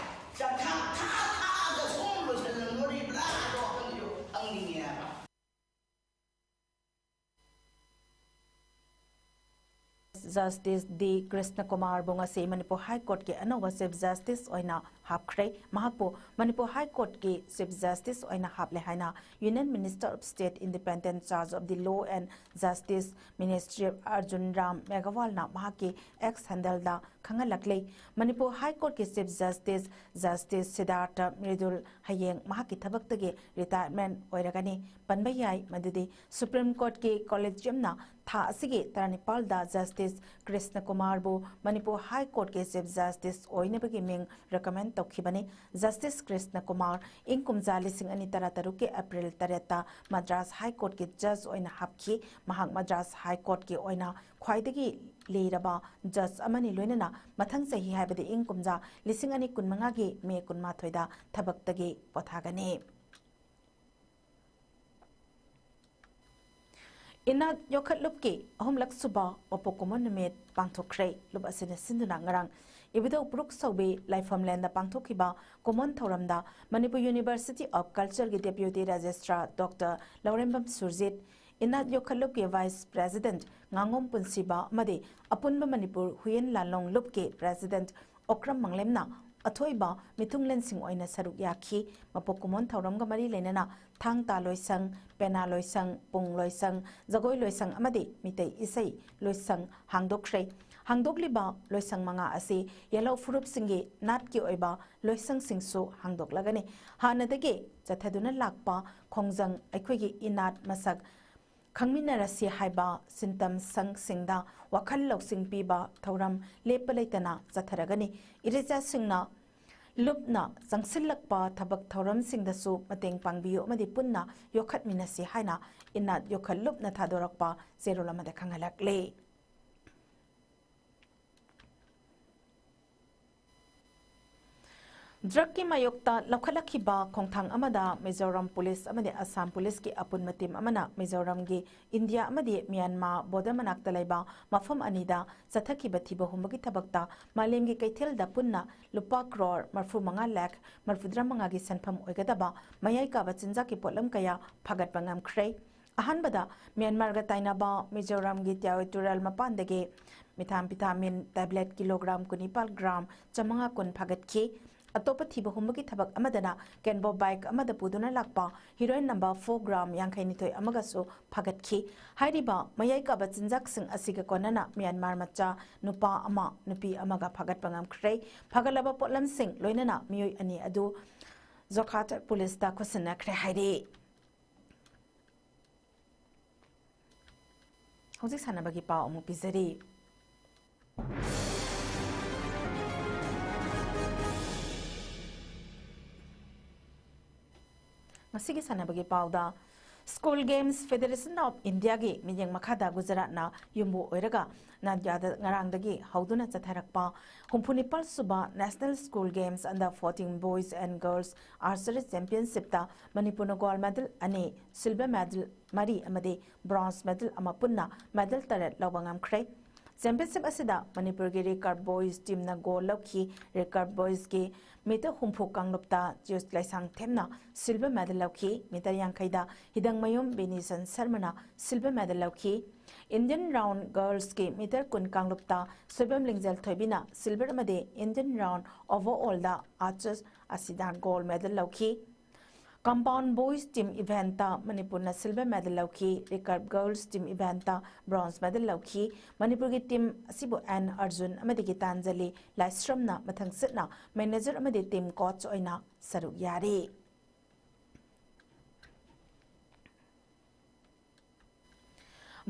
ꯆꯥꯛꯊꯥꯛ ꯊꯥꯛ ꯊꯥꯛꯑꯒ ꯁꯨꯝ ꯂꯣꯏꯁꯤꯜꯂꯝꯗꯣꯔꯤꯕ꯭ꯔꯥ ꯍꯥꯏꯕ ꯋꯥꯈꯜꯁꯨ ꯈꯪꯅꯤꯡꯉꯦ ꯍꯥꯏꯕ꯫ Justice ꯗꯤ ꯀ꯭ꯔꯤꯁꯅ ꯀꯨꯃꯥꯔꯕꯨ ꯉꯁꯤ ꯃꯅꯤꯄꯨꯔ High Courtꯀꯤ ꯑꯅꯧꯕ Chief Justice ꯑꯣꯏꯅ ꯍꯥꯞꯈ꯭ꯔꯦ꯫ ꯃꯍꯥꯛꯄꯨ ꯃꯅꯤꯄꯨꯔ High Courtꯀꯤ Chief Justice ꯑꯣꯏꯅ ꯍꯥꯞꯂꯦ ꯍꯥꯏꯅ Union Minister of State independent charge of the law and justice Ministry Arjun Ram Meghwalꯅ ꯃꯍꯥꯛꯀꯤ X handleꯗ ꯈꯪꯍꯜꯂꯛꯂꯤ꯫ Manipur High Courtꯀꯤ Chief Justice, Justice ꯁꯤꯗꯥꯔꯊ ꯃ꯭ꯔꯤꯗꯨꯜ ꯍꯌꯦꯡ ꯃꯍꯥꯛꯀꯤ ꯊꯕꯛꯇꯒꯤ retirement ꯑꯣꯏꯔꯒꯅꯤ꯫ ꯄꯟꯕ ꯌꯥꯏ ꯃꯗꯨꯗꯤ Supreme Courtꯀꯤ Collegiumꯅ ꯊꯥ ꯑꯁꯤꯒꯤ ꯇꯔꯥꯅꯤꯄꯥꯜꯗ Justice Krishna ꯀꯨꯃꯥꯔꯕꯨ Manipur High Courtꯀꯤ Chief Justice ꯑꯣꯏꯅꯕꯒꯤ ꯃꯤꯡ recommend ꯇꯧꯈꯤꯕꯅꯤ꯫ ꯖꯁꯇꯤꯁ ꯀ꯭ꯔꯤꯁꯅ ꯀꯨꯃꯥꯔ ꯏꯪ ꯀꯨꯝꯖꯥ ꯂꯤꯁꯤꯡ ꯑꯅꯤ ꯇꯔꯥꯇꯔꯨꯛꯀꯤ ꯑꯦꯄ꯭ꯔꯤꯜ ꯇꯔꯦꯠꯇ ꯃꯗ꯭ꯔꯥꯁ ꯍꯥꯏ ꯀꯣꯔꯠꯀꯤ ꯖꯖ ꯑꯣꯏꯅ ꯍꯥꯞꯈꯤ꯫ ꯃꯍꯥꯛ ꯃꯗ꯭ꯔꯥꯁ ꯍꯥꯏ ꯀꯣꯔꯠꯀꯤ ꯑꯣꯏꯅ ꯈ꯭ꯋꯥꯏꯗꯒꯤ ꯂꯤꯔꯕ ꯖꯖ ꯑꯃꯅꯤ, ꯂꯣꯏꯅꯅ ꯃꯊꯪ ꯆꯍꯤ, ꯍꯥꯏꯕꯗꯤ ꯏꯪ ꯀꯨꯝꯖꯥ ꯂꯤꯁꯤꯡ ꯑꯅꯤ ꯀꯨꯟꯃꯉꯥꯒꯤ ꯃꯦ ꯀꯨꯟꯃꯥꯊꯣꯏꯗ ꯊꯕꯛꯇꯒꯤ ꯄꯣꯊꯥꯒꯅꯤ꯫ ꯏꯅꯥꯠ ꯌꯣꯛꯈꯠ ꯂꯨꯞꯀꯤ ꯑꯍꯨꯝꯂꯛ ꯁꯨꯕ ꯃꯄꯣꯛ ꯀꯨꯝꯑꯣꯟ ꯅꯨꯃꯤꯠ ꯄꯥꯡꯊꯣꯛꯈ꯭ꯔꯦ꯫ ꯂꯨꯞ ꯑꯁꯤꯅ ꯁꯤꯟꯗꯨꯅ ꯉꯔꯥꯡ ꯏꯕꯨꯙꯧ ꯄꯨꯔꯨꯛ ꯁꯧꯕꯤ ꯂꯥꯏꯐꯝꯂꯦꯟꯗ ꯄꯥꯡꯊꯣꯛꯈꯤꯕ ꯀꯨꯝꯑꯣꯟ ꯊꯧꯔꯝꯗ Manipur University of Cultureꯒꯤ Deputy Registrar Doctor Laurembam Surjit, ꯏꯅꯥꯠ ꯌꯣꯛꯈꯠ ꯂꯨꯞꯀꯤ Vice President ꯉꯥꯉꯣꯝ ꯄꯨꯟꯁꯤꯕ ꯑꯃꯗꯤ ꯑꯄꯨꯟꯕ ꯃꯅꯤꯄꯨꯔ ꯍꯨꯏꯌꯦꯟ ꯂꯥꯂꯣꯡ ꯂꯨꯞꯀꯤ President ꯑꯣꯀ꯭ꯔꯝ ꯃꯪꯂꯦꯝꯅ ꯑꯊꯣꯏꯕ ꯃꯤꯊꯨꯡꯂꯦꯟꯁꯤꯡ ꯑꯣꯏꯅ ꯁꯔꯨꯛ ꯌꯥꯈꯤ꯫ ꯃꯄꯣꯛ ꯀꯨꯝꯑꯣꯟ ꯊꯧꯔꯝꯒ ꯃꯔꯤ ꯂꯩꯅꯅ ꯊꯥꯡ ꯇꯥ ꯂꯣꯏꯁꯪ, ꯄꯦꯅꯥ ꯂꯣꯏꯁꯪ, ꯄꯨꯡ ꯂꯣꯏꯁꯪ, ꯖꯒꯣꯏ ꯂꯣꯏꯁꯪ ꯑꯃꯗꯤ ꯃꯤꯇꯩ ꯏꯁꯩ ꯂꯣꯏꯁꯪ ꯍꯥꯡꯗꯣꯛꯈ꯭ꯔꯦ꯫ ꯍꯥꯡꯗꯣꯛꯂꯤꯕ ꯂꯣꯏꯁꯪ ꯃꯉꯥ ꯑꯁꯤ ꯌꯦꯜꯍꯧ ꯐꯨꯔꯨꯞꯁꯤꯡꯒꯤ ꯅꯥꯠꯀꯤ ꯑꯣꯏꯕ ꯂꯣꯏꯁꯪꯁꯤꯡꯁꯨ ꯍꯥꯡꯗꯣꯛꯂꯒꯅꯤ꯫ ꯍꯥꯟꯅꯗꯒꯤ ꯆꯠꯊꯗꯨꯅ ꯂꯥꯛꯄ ꯈꯣꯡꯖꯪ ꯑꯩꯈꯣꯏꯒꯤ ꯏꯅꯥꯠ ꯃꯁꯛ ꯈꯪꯃꯤꯟꯅꯔꯁꯤ ꯍꯥꯏꯕ ꯁꯤꯟꯇꯝ ꯁꯪꯁꯤꯡꯗ ꯋꯥꯈꯜ ꯂꯧꯁꯤꯡ ꯄꯤꯕ ꯊꯧꯔꯝ ꯂꯦꯞꯄ ꯂꯩꯇꯅ ꯆꯠꯊꯔꯒꯅꯤ꯫ ꯏꯔꯩꯆꯥꯁꯤꯡꯅ ꯂꯨꯞꯅ ꯆꯪꯁꯤꯜꯂꯛꯄ ꯊꯕꯛ ꯊꯧꯔꯝꯁꯤꯡꯗꯁꯨ ꯃꯇꯦꯡ ꯄꯥꯡꯕꯤꯌꯨ ꯑꯃꯗꯤ ꯄꯨꯟꯅ ꯌꯣꯛꯈꯠꯃꯤꯟꯅꯁꯤ ꯍꯥꯏꯅ ꯏꯅꯥꯠ ꯌꯣꯛꯈꯠ ꯂꯨꯞꯅ ꯊꯥꯗꯣꯔꯛꯄ ꯆꯦꯔꯣꯜ ꯑꯃꯗ ꯈꯪꯍꯜꯂꯛꯂꯤ꯫ ꯗ꯭ꯔꯒꯀꯤ ꯃꯥꯌꯣꯛꯇ ꯂꯧꯈꯠꯂꯛꯈꯤꯕ ꯈꯣꯡꯊꯥꯡ ꯑꯃꯗ ꯃꯤꯖꯣꯔꯥꯝ ꯄꯨꯂꯤꯁ ꯑꯃꯗꯤ ꯑꯁꯥꯝ ꯄꯨꯂꯤꯁꯀꯤ ꯑꯄꯨꯟꯕ ꯇꯤꯝ ꯑꯃꯅ ꯃꯤꯖꯣꯔꯥꯝꯒꯤ ꯏꯟꯗꯤꯌꯥ ꯑꯃꯗꯤ ꯃ꯭ꯌꯥꯟꯃꯥꯔ ꯕꯣꯔꯗꯔ ꯃꯅꯥꯛꯇ ꯂꯩꯕ ꯃꯐꯝ ꯑꯅꯤꯗ ꯆꯠꯊꯈꯤꯕ ꯊꯤꯕ ꯍꯨꯝꯕꯒꯤ ꯊꯕꯛꯇ ꯃꯥꯂꯦꯝꯒꯤ ꯀꯩꯊꯦꯜꯗ ꯄꯨꯟꯅ ꯂꯨꯄꯥ ꯀ꯭ꯔꯣꯔ ꯃꯔꯤꯐꯨ ꯃꯉꯥ ꯂꯥꯈ ꯃꯔꯤꯐꯨꯇꯔꯥ ꯃꯉꯥꯒꯤ ꯁꯦꯟꯐꯝ ꯑꯣꯏꯒꯗꯕ ꯃꯌꯥꯏ ꯀꯥꯕ ꯆꯤꯟꯖꯥꯛꯀꯤ ꯄꯣꯠꯂꯝ ꯀꯌꯥ ꯐꯥꯒꯠꯄ ꯉꯝꯈ꯭ꯔꯦ꯫ ꯑꯍꯥꯟꯕꯗ ꯃ꯭ꯌꯥꯟꯃꯥꯔꯒ ꯇꯥꯏꯅꯕ ꯃꯤꯖꯣꯔꯥꯝꯒꯤ ꯇ꯭ꯌꯥꯋꯦ ꯇꯨꯔꯦꯜ ꯃꯄꯥꯟꯗꯒꯤ methamphetamine tablet kilogram ꯀꯨꯟꯅꯤꯄꯥꯜ gram ꯆꯥꯃꯉꯥ ꯀꯨꯟ ꯐꯥꯒꯠꯈꯤ꯫ ꯑꯇꯣꯞꯄ ꯊꯤꯕ ꯍꯨꯝꯕꯒꯤ ꯊꯕꯛ ꯑꯃꯗꯅ ꯀꯦꯟꯕꯣ bike ꯑꯃꯗ ꯄꯨꯗꯨꯅ ꯂꯥꯛꯄ heroin number four gram ꯌꯥꯡꯈꯩꯅꯤꯊꯣꯏ ꯑꯃꯒꯁꯨ ꯐꯥꯒꯠꯈꯤ꯫ ꯍꯥꯏꯔꯤꯕ ꯃꯌꯥꯏ ꯀꯥꯕ ꯆꯤꯟꯖꯥꯛꯁꯤꯡ ꯑꯁꯤꯒ ꯀꯣꯟꯅꯅ ꯃ꯭ꯌꯥꯟꯃꯥꯔ ꯃꯆꯥ ꯅꯨꯄꯥ ꯑꯃ, ꯅꯨꯄꯤ ꯑꯃꯒ ꯐꯥꯒꯠꯄ ꯉꯝꯈ꯭ꯔꯦ꯫ ꯐꯥꯒꯠꯂꯕ ꯄꯣꯠꯂꯝꯁꯤꯡ ꯂꯣꯏꯅꯅ ꯃꯤꯑꯣꯏ ꯑꯅꯤ ꯑꯗꯨ ꯖꯣꯔꯍꯥꯠ ꯄꯨꯂꯤꯁꯇ ꯈꯨꯠꯁꯤꯟꯅꯈ꯭ꯔꯦ ꯍꯥꯏꯔꯤ꯫ ꯍꯧꯖꯤꯛ ꯁꯥꯟꯅꯕꯒꯤ ꯄꯥꯎ ꯑꯃꯨꯛ ꯄꯤꯖꯔꯤ꯫ ꯃꯁꯤꯒꯤ ꯁꯥꯟꯅꯕꯒꯤ ꯄꯥꯎꯗ, School Games Federation of Indiaꯒꯤ ꯃꯤꯠꯌꯦꯡ ꯃꯈꯥꯗ ꯒꯨꯖꯔꯥꯠꯅ ꯌꯨꯝꯕꯨ ꯑꯣꯏꯔꯒ ꯅꯥꯗꯤꯌꯥꯗ ꯉꯔꯥꯡꯗꯒꯤ ꯍꯧꯗꯨꯅ ꯆꯠꯊꯔꯛꯄ ꯍꯨꯝꯐꯨ ꯅꯤꯄꯥꯜ ꯁꯨꯕ National School Games Under fourteen Boys and Girls Archery Championshipꯇ ꯃꯅꯤꯄꯨꯔꯅ gold medal ꯑꯅꯤ, silver medal ꯃꯔꯤ ꯑꯃꯗꯤ bronze medal ꯑꯃ ꯄꯨꯟꯅ medal ꯇꯔꯦꯠ ꯂꯧꯕ ꯉꯝꯈ꯭ꯔꯦ꯫ Championship ꯑꯁꯤꯗ ꯃꯅꯤꯄꯨꯔꯒꯤ recurve boys teamꯅ gold ꯂꯧꯈꯤ꯫ Recurve boysꯀꯤ meter ꯍꯨꯝꯐꯨ ꯀꯥꯡꯂꯨꯞꯇ ꯆꯤꯌꯨꯁ ꯂꯩꯁꯥꯡꯊꯦꯝꯅ silver medal ꯂꯧꯈꯤ꯫ Meter ꯌꯥꯡꯈꯩꯗ ꯍꯤꯗꯪꯃꯌꯨꯝ ꯕꯤꯅꯤꯁꯟ ꯁꯔꯃꯅ silver medal ꯂꯧꯈꯤ꯫ Indian round girlsꯀꯤ meter ꯀꯨꯟ ꯀꯥꯡꯂꯨꯞꯇ ꯁꯣꯏꯕꯝ ꯂꯤꯡꯖꯦꯜ ꯊꯣꯏꯕꯤꯅ silver ꯑꯃꯗꯤ Indian round overallꯗ ꯑꯥꯆꯁ ꯑꯁꯤꯗꯥꯟ gold medal ꯂꯧꯈꯤ꯫ Compound boys team eventꯇ ꯃꯅꯤꯄꯨꯔꯅ silver medal ꯂꯧꯈꯤ꯫ Recurve girls team eventꯇ bronze medal ꯂꯧꯈꯤ꯫ ꯃꯅꯤꯄꯨꯔꯒꯤ team ꯑꯁꯤꯕꯨ ꯑꯦꯟ ꯑꯔꯖꯨꯟ ꯑꯃꯗꯤ ꯒꯤꯇꯥꯟꯖꯂꯤ ꯂꯥꯏꯁ꯭ꯔꯝꯅ ꯃꯊꯪ ꯆꯠꯅ manager ꯑꯃꯗꯤ team coach ꯑꯣꯏꯅ ꯁꯔꯨꯛ ꯌꯥꯔꯤ꯫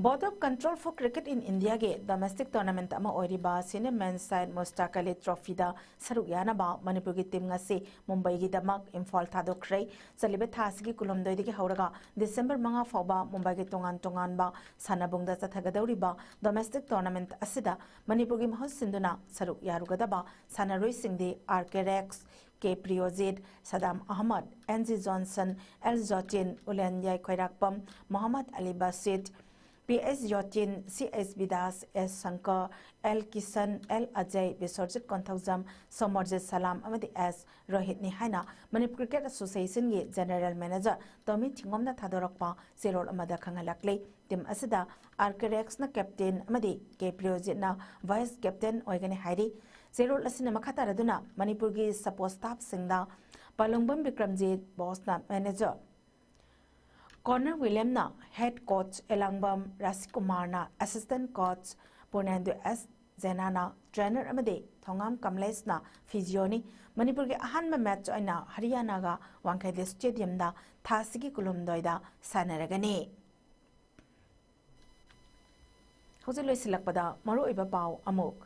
Board of Control for Cricket in Indiaꯒꯤ domestic tournament ꯑꯃ ꯑꯣꯏꯔꯤꯕ Senior Men's Side Mustaq Ali Trophyꯗ ꯁꯔꯨꯛ ꯌꯥꯅꯕ ꯃꯅꯤꯄꯨꯔꯒꯤ team ꯉꯁꯤ ꯃꯨꯝꯕꯩꯒꯤꯗꯃꯛ ꯏꯝꯐꯥꯜ ꯊꯥꯗꯣꯛꯈ꯭ꯔꯦ꯫ ꯆꯠꯂꯤꯕ ꯊꯥ ꯑꯁꯤꯒꯤ ꯀꯨꯟꯍꯨꯝꯗꯣꯏꯗꯒꯤ ꯍꯧꯔꯒ ꯗꯤꯁꯦꯝꯕꯔ ꯃꯉꯥ ꯐꯥꯎꯕ ꯃꯨꯝꯕꯥꯏꯒꯤ ꯇꯣꯉꯥꯟ ꯇꯣꯉꯥꯟꯕ ꯁꯥꯟꯅꯕꯨꯡꯗ ꯆꯠꯊꯒꯗꯧꯔꯤꯕ domestic tournament ꯑꯁꯤꯗ ꯃꯅꯤꯄꯨꯔꯒꯤ ꯃꯍꯨꯠ ꯁꯤꯟꯗꯨꯅ ꯁꯔꯨꯛ ꯌꯥꯔꯨꯒꯗꯕ ꯁꯥꯟꯅꯔꯣꯏꯁꯤꯡꯗꯤ R K Rex, K Priyojit, Saddam Ahmad, N G Johnson, L Jotin, Ulen Yaikhoirakpam, Mohammad Ali Basit, P S Jotin, C S Bidas, S Sankar, L Kishan, L Ajay, Biswarjit Konthoujam, Somarjit Salam ꯑꯃꯗꯤ ꯑꯦꯁ ꯔꯣꯍꯤꯠꯅꯤ ꯍꯥꯏꯅ ꯃꯅꯤꯄꯨꯔ Cricket Associationꯒꯤ General Manager ꯇꯣꯃꯤ ꯊꯤꯡꯉꯣꯝꯅ ꯊꯥꯗꯣꯔꯛꯄ ꯆꯦꯔꯣꯜ ꯑꯃꯗ ꯈꯪꯍꯜꯂꯛꯂꯤ꯫ Team ꯑꯁꯤꯗ ꯑꯥꯔ ꯀꯦ ꯔꯦꯛꯁꯅ captain ꯑꯃꯗꯤ ꯀꯦ ꯄ꯭ꯔꯤꯌꯣꯖꯤꯠꯅ vice captain ꯑꯣꯏꯒꯅꯤ ꯍꯥꯏꯔꯤ꯫ ꯆꯦꯔꯣꯜ ꯑꯁꯤꯅ ꯃꯈꯥ ꯇꯥꯔꯗꯨꯅ ꯃꯅꯤꯄꯨꯔꯒꯤ support staffꯁꯤꯡꯗ ꯄꯥꯂꯨꯡꯕꯝ ꯕꯤꯀ꯭ꯔꯝꯖꯤꯠ ꯕꯣꯁꯅ manager, ꯀꯣꯅꯔ ꯋꯤꯂꯤꯌꯝꯅ head coach, ꯑꯦꯂꯥꯡꯕꯝ ꯔꯥꯖꯀꯨꯃꯥꯔꯅ assistant coach, ꯄꯨꯔꯅꯦꯟꯗꯨ ꯑꯦꯁ ꯖꯦꯅꯥꯅ trainer ꯑꯃꯗꯤ ꯊꯣꯉꯥꯝ ꯀꯃꯂꯦꯁꯅ physioꯅꯤ꯫ ꯃꯅꯤꯄꯨꯔꯒꯤ ꯑꯍꯥꯟꯕ match ꯑꯣꯏꯅ ꯍꯔꯤꯌꯥꯅꯥꯒ ꯋꯥꯡꯈꯩꯗꯦ stadiumꯗ ꯊꯥ ꯑꯁꯤꯒꯤ ꯀꯨꯟꯍꯨꯝꯗꯣꯏꯗ ꯁꯥꯟꯅꯔꯒꯅꯤ꯫ ꯍꯧꯖꯤꯛ ꯂꯣꯏꯁꯤꯜꯂꯛꯄꯗ ꯃꯔꯨꯑꯣꯏꯕ ꯄꯥꯎ ꯑꯃꯨꯛ꯫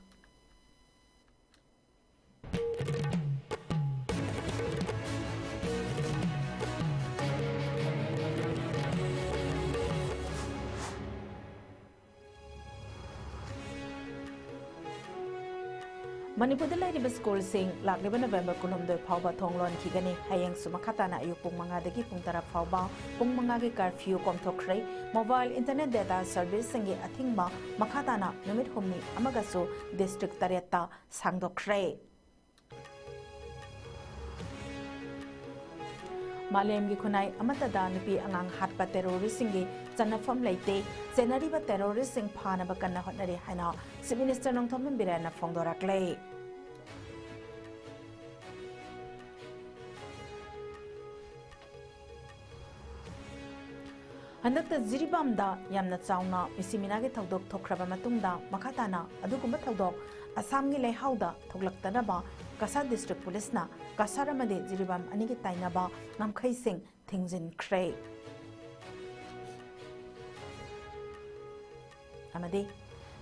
ꯃꯅꯤꯄꯨꯔꯗ ꯂꯩꯔꯤꯕ ꯁ꯭ꯀꯨꯜꯁꯤꯡ ꯂꯥꯛꯂꯤꯕ ꯅꯕꯦꯝꯕꯔ ꯀꯨꯟꯍꯨꯝꯗꯣꯏ ꯐꯥꯎꯕ ꯊꯣꯡ ꯂꯣꯟꯈꯤꯒꯅꯤ꯫ ꯍꯌꯦꯡꯁꯨ ꯃꯈꯥ ꯇꯥꯅ ꯑꯌꯨꯛ ꯄꯨꯡ ꯃꯉꯥꯗꯒꯤ ꯄꯨꯡ ꯇꯔꯥ ꯐꯥꯎꯕ ꯄꯨꯡ ꯃꯉꯥꯒꯤ ꯀꯔꯐ꯭ꯌꯨ ꯀꯣꯝꯊꯣꯛꯈ꯭ꯔꯦ꯫ ꯃꯣꯕꯥꯏꯜ ꯏꯟꯇꯔꯅꯦꯠ ꯗꯦꯇꯥ ꯁꯔꯚꯤꯁꯁꯤꯡꯒꯤ ꯑꯊꯤꯡꯕ ꯃꯈꯥ ꯇꯥꯅ ꯅꯨꯃꯤꯠ ꯍꯨꯝꯅꯤ ꯑꯃꯒꯁꯨ ꯗꯤꯁꯇ꯭ꯔꯤꯛ ꯇꯔꯦꯠꯇ ꯁꯥꯡꯗꯣꯛꯈ꯭ꯔꯦ꯫ ꯃꯥꯂꯦꯝꯒꯤ ꯈꯨꯟꯅꯥꯏ ꯑꯃꯠꯇꯗ ꯅꯨꯄꯤ ꯑꯉꯥꯡ ꯍꯥꯠꯄ ꯇꯦꯔꯣꯔꯤꯁꯁꯤꯡꯒꯤ ꯆꯟꯅꯐꯝ ꯂꯩꯇꯦ꯫ ꯆꯦꯟꯅꯔꯤꯕ ꯇꯦꯔꯣꯔꯤꯁꯁꯤꯡ ꯐꯥꯅꯕ ꯀꯟꯅ ꯍꯣꯠꯅꯔꯤ ꯍꯥꯏꯅ ꯆꯤꯐ ꯃꯤꯅꯤꯁꯇꯔ ꯅꯣꯡꯊꯣꯝꯕꯝ ꯕꯤꯔꯦꯟꯅ ꯐꯣꯡꯗꯣꯔꯛꯂꯦ꯫ ꯍꯟꯗꯛꯇ ꯖꯤꯔꯤꯕꯥꯝꯗ ꯌꯥꯝꯅ ꯆꯥꯎꯅ ꯃꯤꯁꯤ ꯃꯤꯅꯥꯒꯤ ꯊꯧꯗꯣꯛ ꯊꯣꯛꯈ꯭ꯔꯕ ꯃꯇꯨꯡꯗ, ꯃꯈꯥ ꯇꯥꯅ ꯑꯗꯨꯒꯨꯝꯕ ꯊꯧꯗꯣꯛ ꯑꯁꯥꯝꯒꯤ ꯂꯩꯍꯥꯎꯗ ꯊꯣꯛꯂꯛꯇꯅꯕ ꯀꯁꯥꯔ ꯗꯤꯁꯇ꯭ꯔꯤꯛ ꯄꯨꯂꯤꯁꯅ ꯀꯁꯥꯔ ꯑꯃꯗꯤ ꯖꯤꯔꯤꯕꯥꯝ ꯑꯅꯤꯒꯤ ꯇꯥꯏꯅꯕ ꯉꯝꯈꯩꯁꯤꯡ ꯊꯤꯡꯖꯤꯟꯈ꯭ꯔꯦ꯫ ꯑꯃꯗꯤ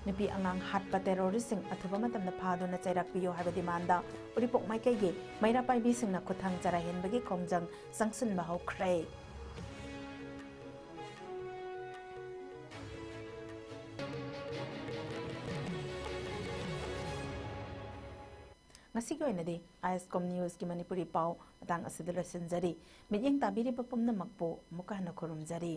ꯅꯨꯄꯤ ꯑꯉꯥꯡ ꯍꯥꯠꯄ ꯇꯦꯔꯣꯔꯤꯁꯁꯤꯡ ꯑꯊꯨꯕ ꯃꯇꯝꯗ ꯐꯥꯗꯨꯅ ꯆꯩꯔꯥꯛꯄꯤꯌꯨ ꯍꯥꯏꯕ ꯗꯤꯃꯥꯟꯗ ꯎꯔꯤꯄꯣꯛ ꯃꯥꯏꯀꯩꯒꯤ ꯃꯩꯔꯥ ꯄꯥꯏꯕꯤꯁꯤꯡꯅ ꯈꯨꯠꯊꯥꯡ ꯆꯔꯥ ꯍꯦꯟꯕꯒꯤ ꯈꯣꯡꯖꯪ ꯆꯪꯁꯤꯟꯕ ꯍꯧꯈ꯭ꯔꯦ꯫ ꯉꯁꯤꯒꯤ ꯑꯣꯏꯅꯗꯤ ꯑꯥꯏ ꯑꯦꯁ ꯀꯣꯝ ꯅ꯭ꯌꯨꯁꯀꯤ ꯃꯅꯤꯄꯨꯔꯤ ꯄꯥꯎ ꯃꯇꯥꯡ ꯑꯁꯤꯗ ꯂꯣꯏꯁꯤꯟꯖꯔꯤ꯫ ꯃꯤꯠꯌꯦꯡ ꯇꯥꯕꯤꯔꯤꯕ ꯄꯨꯝꯅꯃꯛꯄꯨ ꯑꯃꯨꯛꯀ ꯍꯟꯅ ꯈꯨꯔꯨꯝꯖꯔꯤ꯫